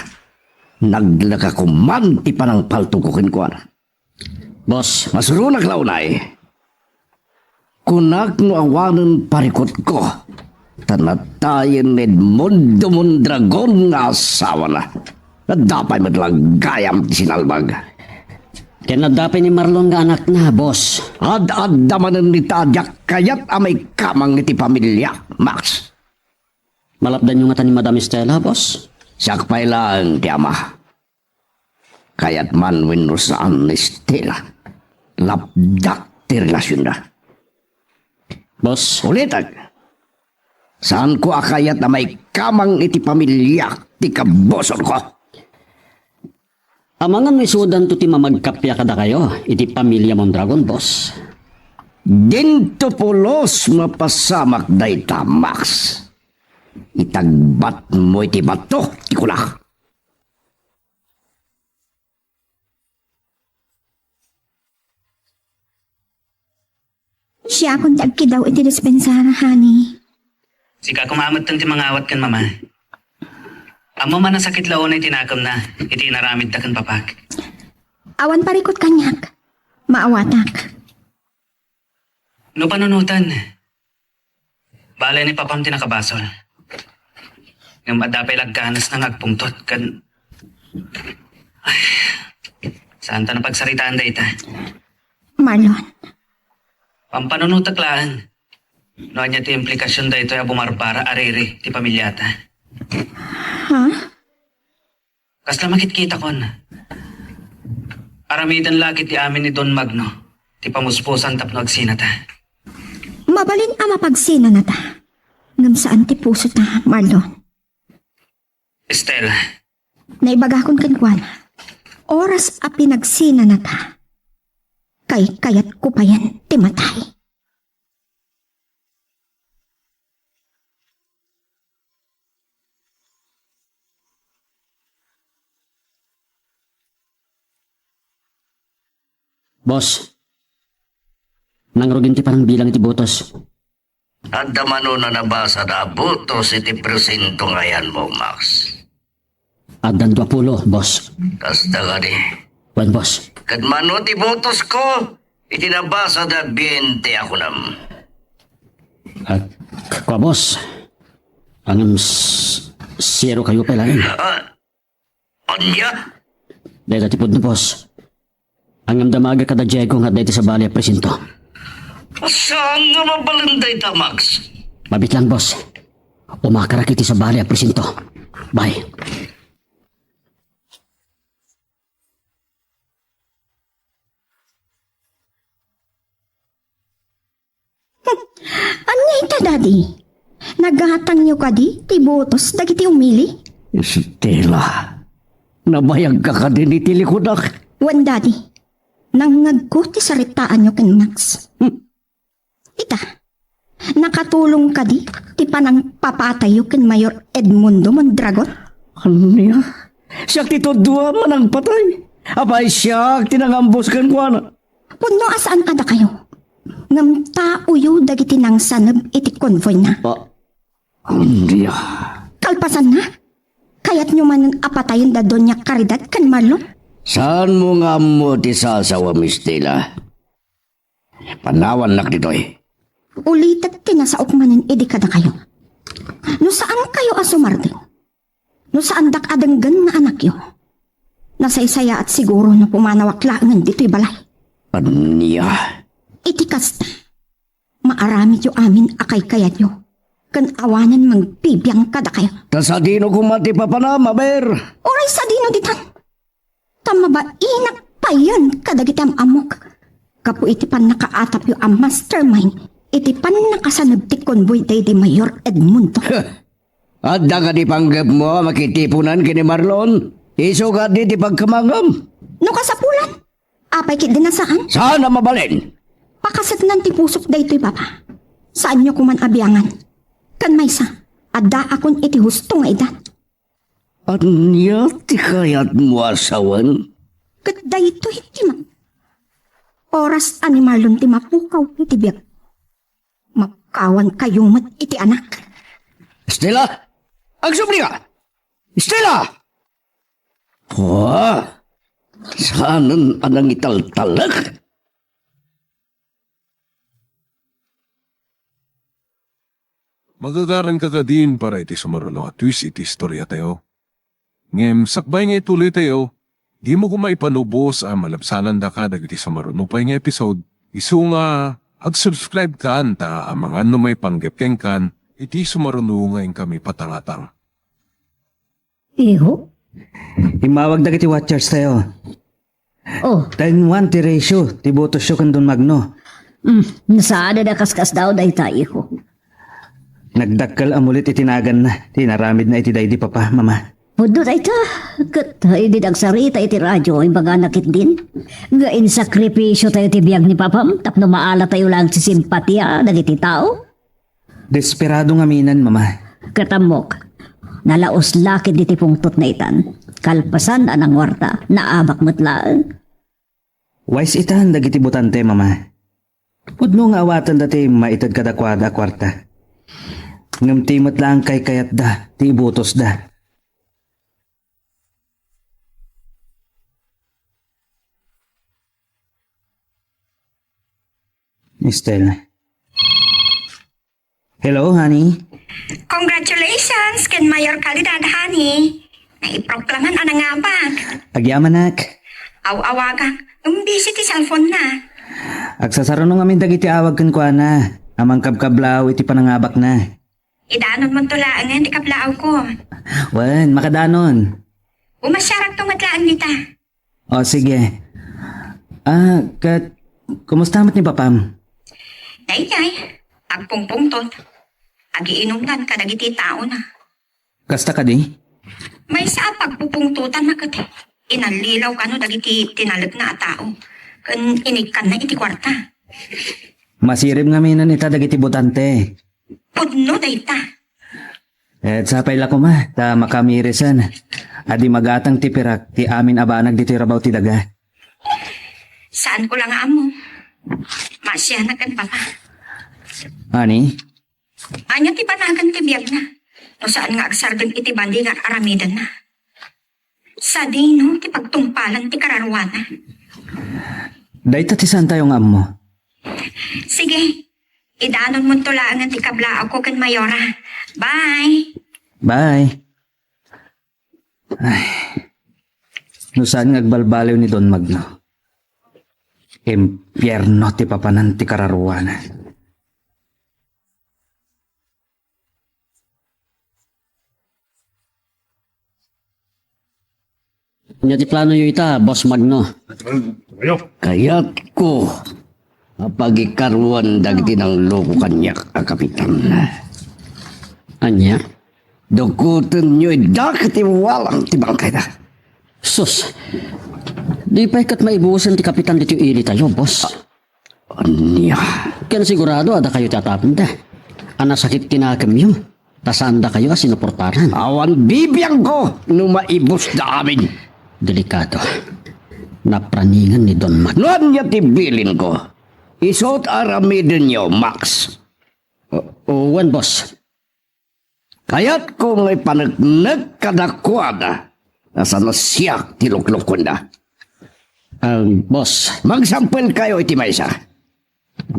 Naglaka ko man ti panangpaltogko kenkuana. Boss. Masuronak la unay. Kunak no awanen parikutko, ta natayen ni Edmundo Mondragon nga asawana. Adda pay met la gayam ti sinalbag. Ken adda pay ni Marlon nga anakna, boss. Ad-adda manen ita a diak kayat a maikamang iti pamiliak, Max. Malapdanyo ngata ni Madam Estela, boss? Siak pay laeng ti ama. Kayat man wenno saan ni Estela, lapdak ti relasionda. Boss. Ulitek, saanko a kayat a maikamang iti pamiliak ti kabusor ko. Amangan no isudanto ti mamagkappia kadakayo iti pamilia Mondragon, boss. Dinto pulos mapasamak dayta, Max. Itagbatmo iti bato ti kulak. Siakon ti agkidaw iti dispensara, honey. Sika koma metten ti mangawat ken mama. Ammom a nasakit la unay ti nakemna iti inaramidda ken papak. Awan parikut kaniak. Maawatak. No panunoten, bale ni papam ti nakabasol. Ngem adda pay lagganasna nga agpungtot ken, ay, saan ta napagsaritaan dayta? Marlon. Pampanunotek laeng. No ania ti implikasion daytoy a bumarbara a riri ti pamiliata? Ha? Kasla makitkitakon. Aramiden la ket ti amin ni Don Magno ti pamuspusan tapno agsinata. Mabalin a mapagsinanata, ngem saan ti pusota, Marlon. Estela. Naibagakon kenkuana, oras a pinagsinanata, kaykayatko payen ti matay. Boss, nangrugin ti panangbilang iti botos. Adda mano a nabasada a botos iti presinto nga ayanmo, Max? Addan dua pulo, boss. Kasta kadi. Wen, boss. Ket mano ti botosko iti nabasada a biente a kunam? Ah, k-, kua, boss. Ngem s-, zero kayo pay laeng. Ah, ania? Dayta ti pudno, boss. Ngem damager kada Diego nga adda iti sabali a presinto. Saan nga mabalin dayta, Max? Mabit lang, boss. Umakarak iti sabali a presinto. Bye. Ania ita, Daddy? Nagatangyo kadi ti botos dagiti umili? Estela, nabayagka kadin iti likudak? Wen, Daddy. Nangngegko ti saritaanyo ken Max. Hmm. Ita, nakatulong kadi ti panangpapatayyo ken Mayor Edmundo Mondragon? Ania? Siak ti tudua a manangpatay. Apay, siak ti nangambus kenkuana. Pudno a saan a dakayo. Ngem taoyo dagiti nangsaneb iti konvoyna. Ah, ania? Kalpasanna, kayatyo manen a patayen da Doña Caridad ken Marlon? Saanmo nga ammo ti sasawam, Estela? Panawannak ditoy. Ulitek ti nasaok manen idi kadakayo. No saankayo a sumardeng, no saandak a denggen nga anakyo, nasaysayaat siguro no pumanawak laengen ditoy balay. Ania? Iti kasta, maaramidyo amin a kaykayatyo, ken awanen mangbibiang kadakayo. Ta sadino koma ti papanam, aber? Uray sadino ditan? Ta mabainak payen kadagiti am-ammok. Gapu iti pannakaatapyo a mastermind iti pannakasaneb ti convoy daydi Mayor Edmundo. Adda kadi panggepmo a makitiponan ken ni Marlon? Isu kadi ti pagkamangam? No kasapulan, apay ketdi a saan? Saan a mabalin? Pakaseknan ti pusok daytoy, Papa. Saanyo koman a biangan. Ken maysa, addaakon iti husto nga edad. Ania ti kayatmo a sawen? Ket daytoy ti ma-, oras a ni Marlon ti mapukaw iti biag. Mapkawankayo met iti anak. Stella! Agsubli ka! Stella! Wa! Saanen a nangitaltalek? Magagaranka kadin para iti sumaruno a twist iti istoriatayo. Ngem sakbay nga ituloytayo, dimo koma ipanubos a malabsanandaka dagiti sumaruno pay nga episode, isu nga ag-subscribe kan ta amangan no maipanggep kenkan iti sumaruno nga inkami patangatang. Iho? Immawag dagiti watchers tayo. Oh. Ten one ti ratio ti botosyo ken Don Magno. Mm, nasaada da kaskasdaaw dayta, iho. Nagdakkel a mulit iti naganna ti inaramidna iti daydi papa, mama. Pudno dayta, ket idi agsarita iti radio, imbagana ketdin nga insakripisyo tayo ti biag ni papam tapno maala tayo laeng ti simpatia dagiti tao. Desperado ngamin, mama. Ket ammok, nalaus la ketdi ti pungtotna itan. Kalpasan a nanguarta, naabak met laeng. Wais itan dagiti botante, mama. Pudno nga awatenda ti maited kadakuada a kuarta. Ngem ti met laeng kaykayatda ti ibutosda. Stella. Hello, honey. Congratulations ken Mayor Calidad, honey. Naiproklaman a nangabak. Agyamanak. Aw-awagak. Ngem busy ti cellphone na. Agsasaruno ngamin dagiti awag kenkuana a mangkabkablaaw iti panangabakna. Idanonmonto laengen ti kablaawko. Wen, makadanon. Umasiarakto met laeng dita. O, sige. Ah, ket, kumusta met ni papam? Daydiay, agpungpungtot. Agiinumdan kadagiti taona. Kasta kadi? Maysa a pagpupungtotanna ket inallilaw kano dagiti tinalekna a tao ken inikkanna iti kuarta. Masirib ngamin ita dagiti botante. Pudno dayta. Et sapay la koma ta makamirisen a di magatang ti pirak ti amin a banag ditoy rabaw ti daga. Saanko la nga ammo. Maasianak ken papa. Ani? Ania ti banagan ti biagna? No saan nga agsardeng iti bandi nga aramidenna. Sadino ti pagtungpalan ti kararuana? Dayta ti saantayo nga ammo. Sige, idanonmonto laengen ti kablaawko ken Mayora. Bye! Bye! Ay, no saan nga agbalbaliw ni Don Magno, impierno ti papanan ti kararuana. Ania ti planoyo ita, Boss Magno? Kayatko a pagikaruan dagiti nangloko kaniak a kapitan. Ania? Dukotenyo ida ket iwalang ti bangkayda. Sus, di pay ket maibusen ti kapitan ditoy ilitayo, boss. Ania? Ken sigurado a dakayo ti atapenda. A nasakit ti nakemyo, ta saandakayo a sinuportaran. Awan bibiangko no maibusda amin. Delikado. Napraningan ni Don Mac. No ania ti bilinko? Isu't aramidenyo, Max. O, o, wen, boss. Kayatko nga ipaneknek kadakuada a saan a siak ti luklukonda. Ah, boss. Magsampelkayo iti maysa.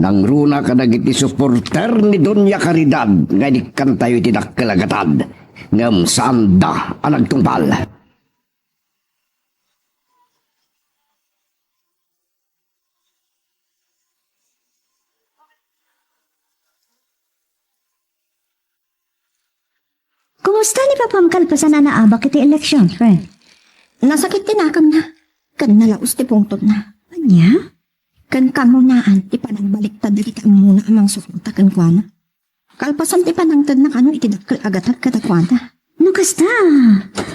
Nangruna kadagiti suporter ni Doña Caridad nga inikkantayo iti dakkel a gatad, ngem saanda a nagtungpal. Kumusta ni Papam kalpasan a naabak iti eleksyon, friend? Nasakit ti nakemna. ken nalaus ti pungtotna. Ania? Ken kangrunaan ti panagbaliktad dagiti ammona a mangsuporta kenkuana. Kalpasan ti panangtedna kano iti dakkel a gatad kadakuada. No kasta,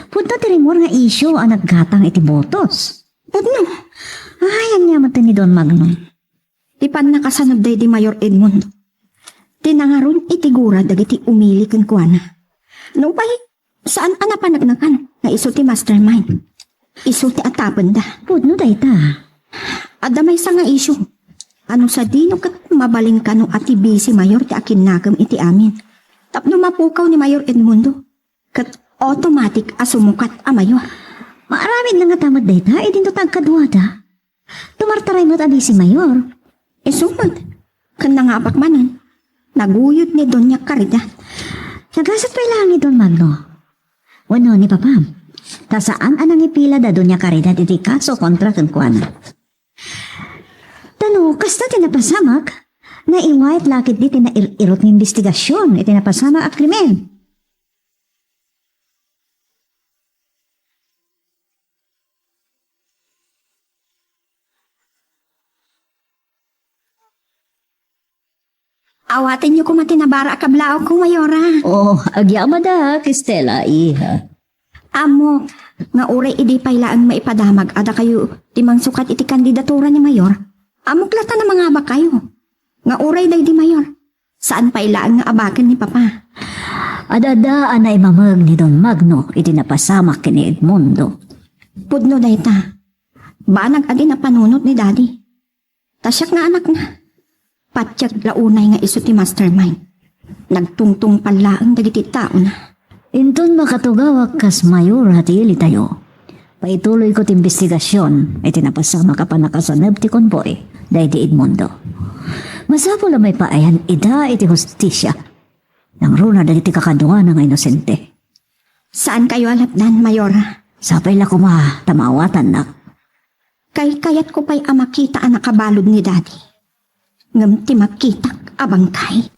pudno ti rimmuar nga isyu a naggatang iti botos. Pudno. Ay, ania met ni Don Magno? Ti pannakasanub daydi Mayor Edmundo ti nangaron iti gura dagiti umili kenkuana. Nupay, saan a napaneknekan nga isu ti mastermind. Isu ti atapenda. Pudno dayta. Adda maysa nga isyu. Ano sadino ket mabalin kano a ti bisi mayor ti akinnakam iti amin. Tapno mapukaw ni Mayor Edmundo, ket automatic a sumukat a mayor. Maaramidna ngata met dayta idinto ta agkaduada. Tumartaray met a bisi mayor. Isu met, ken nangapak manen, naguyod ni Doña Caridad. Nagasat pay laeng ni Don Magno wenno ni Papam, ta saan a nangipila da Doña Caridad iti kaso kontra kenkuana. Ta no kasta ti napasamak, naiwayat la ketdi ti nair-irot nga imbestigasion iti napasamak a krimen. Awatenyo koma ti nabara a kablaawko, Mayora. Oh, agyamadak, Estela, iha. Ammok nga uray idi pay laeng maipadamag a dakayo ti mangsukat iti kandidatura ni Mayor, ammok latta a mangabakayo. Nga uray daydi Mayor, saan pay laeng nga abaken ni Papa. Ad-adda a naimameg ni Don Magno iti napasamak ken ni Edmundo. Pudno dayta. Banag a di napanunot ni Daddy. Ta siak nga anakna, patiek la unay nga isu ti mastermind. Nagtungtungpal laeng dagiti taona. Inton makatugawak kas mayora ti ilitayo, paituloyko ti imbestigasion iti napasamak a pannakasaneb ti konboy daydi Edmundo. Masapul a maipaayan ida iti hustisia. Nangruna dagiti kakaduana nga inosente. Saankayo a lapdan, Mayora. Sapay la koma ta maawatannak. Kaykayatko pay a makita a nakabalud ni Daddy. Ngem ti makitak a bangkay.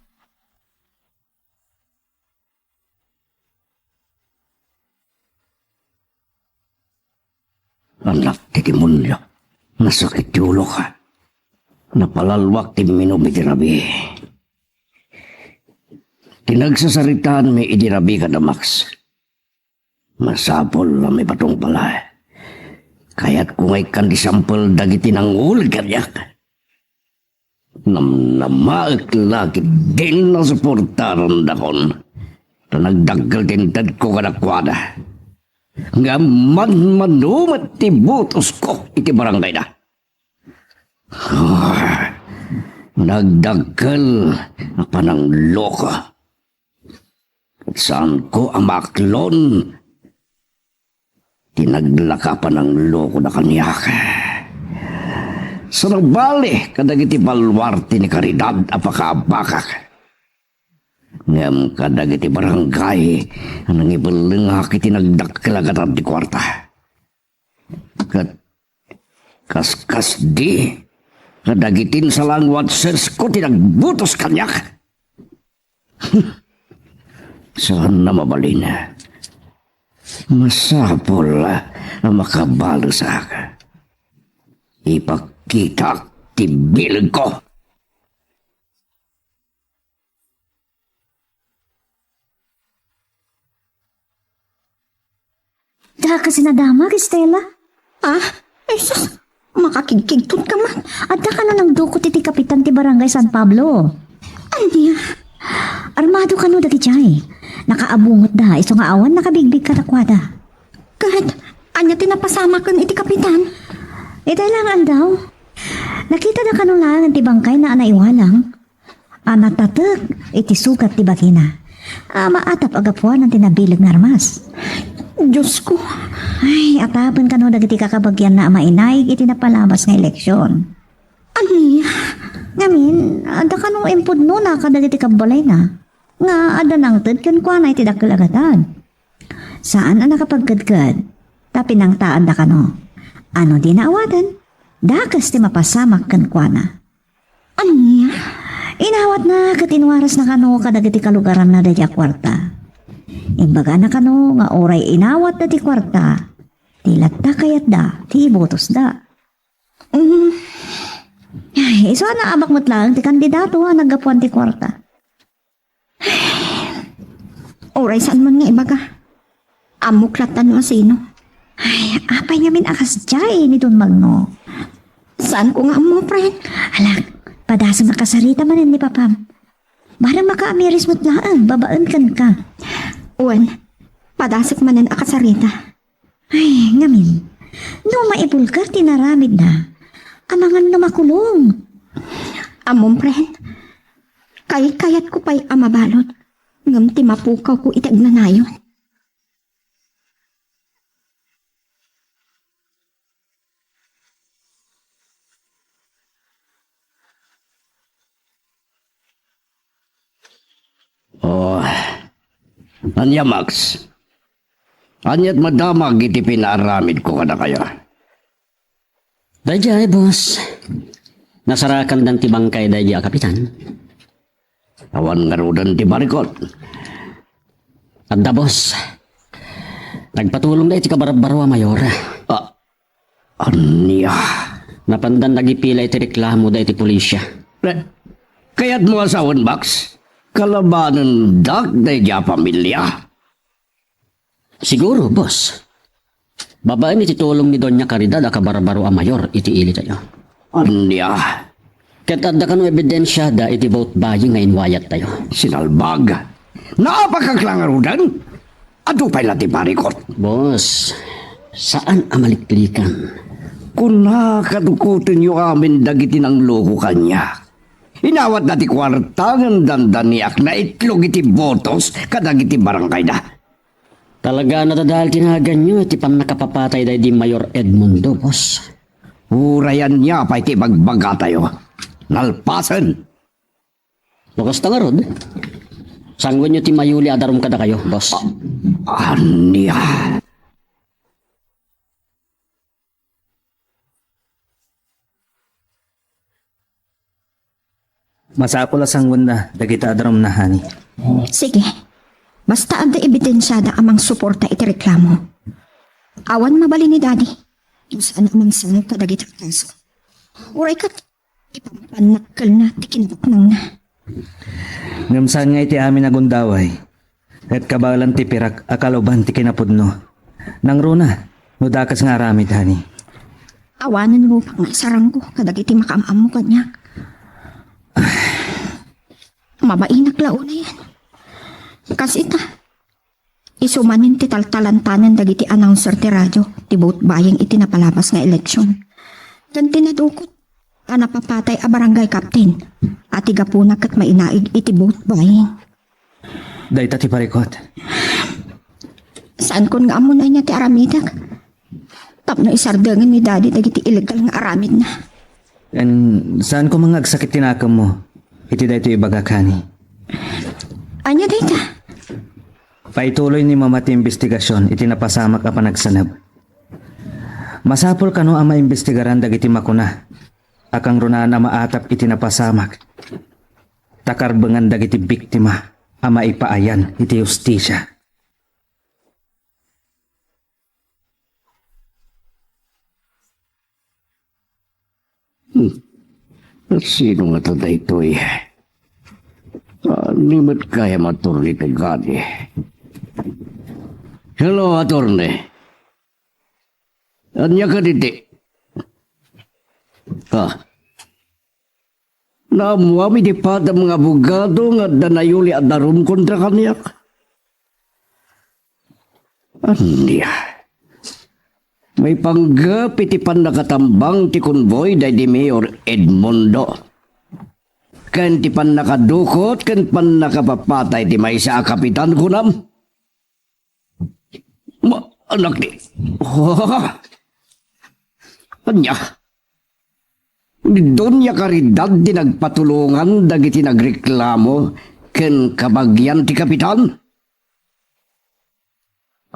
Anak ti demonio, nasakit ti ulok. Napalalwak ti imminum iti rabii. Ti nagsasaritaanmi idi rabii kada Max. Masapul a maibatungpal. Kayatko nga ikkan ti sampel dagiti nanguleg kaniak. Namnamaek la ket dinla suportarandakon. Ta nagdakkel ti intedko kadakuada. Ngem manmano met ti botosko iti barangayda. Ah, nagdakkel a panangloko. Ket saanko a maaklon ti naglaka a pananglokoda kaniak. Saan a bali kadagiti baluarte ni Caridad a pakaabakak. Ngem kadagiti barangay a nangibellengak iti nagdakkel a gatad ti kuarta. Ket kaskasdi kadagiti insalanguat sesko ti nagbutos kaniak. Saan a mabalin. Masapul a makabalesak. Ipakkitak ti bilegko. Dakes a nadamag, Estela? Ah? Ay, sus! Makakigkigtot ka man. Adda kano nangdukot iti kapitan ti Barangay San Pablo. Ania? Armado kano dagijay. Nakaabungotda, isu nga awan nakabigbig kadakuada. Ket ania ti napasamaken iti kapitan? Itay la nga aldaw. Nakitada kano laeng ti bangkayna a naiwalang a natatek iti sugat ti bagina a maatap a gapuanan ti nabileg nga armas. Diosko! Ay, atapen kano dagiti kakabagianna a mainaig iti napalabas nga eleksion. Ania? Ngamin, adda kano impudnona kadagiti kabbalayna nga adda nangted kenkuana iti dakkel a gatad. Saan a nakapagkedked, ta pinangtaanda kano. Ano dina awaten? Dakes ti mapasamak kenkuana. Ania? Inawatna ket inwarasna kano kadagiti kalugaranna daydiay a kuarta. Imbagana kano nga uray inawatda ti kuarta, Ti latta kayatda, ti ibotosda. Mm. Ay, isu a naabak met laeng ti kandidato a naggapuan ti kuarta. Uray saan man nga ibaga. Ammok latta no asino. Ay, apay ngamin a kasdiay ni Don Magno? Saanko nga ammo, friend. Alak, padasem a kasarita manen ni Papam. Barang makaamiris met laeng babaen kenka. Wen, padasek manen a kasarita. Ay, ngamin, no maibulgar ti naramidna, amangan no makulong. Ammom, friend, kaykayatko pay a mabalud, ngem ti mapukawko iti agnanayon. Oh, ania, Max? Aniat madamag iti pinaaramidko kadakayo? Daydiay, boss. Nasarakandan ti bangkay daydiay a kapitan. Awan ngaruden ti barikot. Adda, boss. Nagpatulongda iti kabarbaro a mayor. Ah, ania? Napandan nagipila iti reklamoda iti pulisya. Eh, kayatmo a sawen, Max? Kalabanendak daydiay a pamilia? Siguro, boss. Babaen iti tulong ni Doña Caridad a kabarbaro a mayor iti ilitayo. Ania? Ket adda kano ebidensiada iti vote buying nga inwayattayo. Sinalbag. Naapakak la ngaruden? Adu pay la ti barikot. Boss, saan a maliklikan. Kuna, kadukotenyo amin dagiti nangloko kaniak. Inawatda ti kuarta ngem dandaniak naitlog iti botos kadagiti barangayda. Talaga a nadadael ti naganyo iti pannakapapatay daydi Mayor Edmundo, boss. Uray ania pay ti ibagbagatayo. Nalpasen. No kasta ngarud, sangwenyo ti mayuli a darum kadakayo, boss. Ania? Masapul a sangwenna dagita a darumna, honey. Sige. Basta adda ebidensiada a mangsuporta iti reklamo. Awan mabalin ni Daddy. Saan a mangsangok kadagita a kaso. Uray ket, ipampannakkelna ti kinapatnangna. Ngem saan nga iti amin a gundaway, ket kabaelan ti pirak a kaluban ti kinapudno. Nangruna, no dakes nga aramid, honey. Awanen rupak nga isarangko kadagiti makaam-ammo kaniak. Mabainak la unayen. Kas ita, isu manen ti taltalantanen dagiti announcer ti radio ti vote buying iti napalabas nga eleksyon. Ken ti nadukot a napapatay a barangay captain a ti gapuna ket mainaig iti vote buying. Dayta ti parikot. Saankon nga ammo no ania ti aramidek. Tapno isardengen ni Daddy dagiti illegal nga aramidna. Ken saanko man nga agsakit ti nakemmo iti daytoy ibagak, honey. Ania dayta? Paituloy ni Mama ti imbestigasion iti napasamak a panagsaneb. Masapul kano a maimbestigaran dagiti makuna a kangrunaan a maatap iti napasamak, ta karbengan dagiti biktima a maipaayan iti hustisia. Hmm. Sino ngata daytoy? Ania met gayam, Attorney Tagani? Hello, Attorney. Ania kaditi? Ha? Naammuam iti padam nga abogado nga adda nayuli a darum kontra kaniak? Ania? Maipanggep iti pannakatambang ti konvoy daydi Mayor Edmundo ken ti pannakadukot ken pannakapapatay ti maysa a kapitan, kunam? Ma-, anak ni, oh, ania? Ni Doña Caridad ti nagpatulongan dagiti nagreklamo ken kabagian ti kapitan?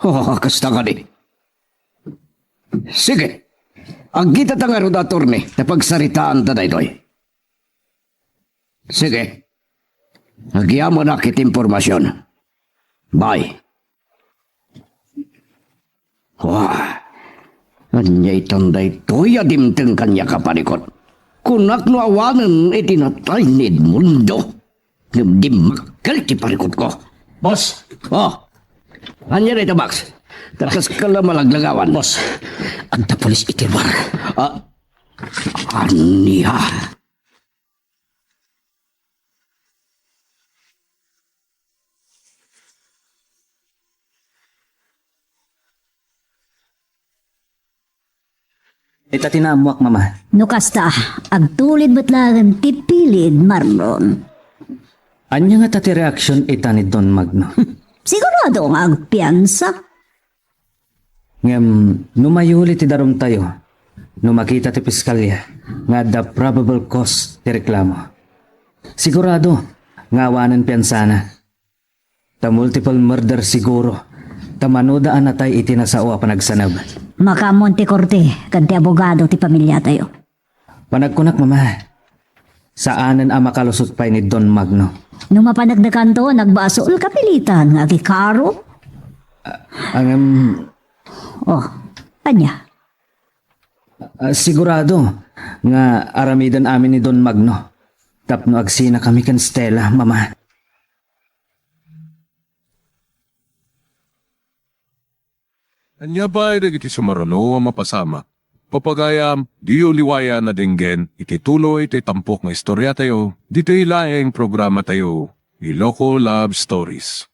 Oh, kasta kadi. Sige. Agkitata ngarud, Attorney, ta pagsaritaanta daytoy. Sige. Agyamanak iti impormasion. Bye. Wah, Ania itan daytoy a dimteng kaniak a parikut? Kunak no awanen iti natay ni Edmundo. Ngem dimmakkel ti parikutko. Boss! Oh! Ania dayta, Max? Tara. Kaskala malaglagawan. Boss, adda pulis iti luar. Ah, ania? Ita ti naammuak, Mama. No kasta, agtulid met laeng ti pilid, Marlon. Ania ngata ti reaksion ita ni Don Magno? Sigurado nga agpiansa. Ngem no mayuli ti darumtayo, no makita ti piskalya nga adda probable cause ti reklamo, sigurado nga awanen piansana. Ta multiple murder siguro, ta manoda a natay iti nasao a panagsaneb. Makaammon ti korte ken ti abogado ti pamilyatayo. Panagkunak, Mama, saanen a makalusot pay ni Don Magno. No mapaneknekanto, nagbasol, kapilitan nga agikaro. Ngem, oh, ania? Ah, sigurado nga aramiden amin ni Don Magno tapno agsinakami ken Stella, Mama. Ania pay dagiti sumaruno a mapasamak? Papagayam, diyo liwayan a denggen iti tuloy ti tampok nga istoriatayo ditoy laeng programatayo, Iloko Love Stories.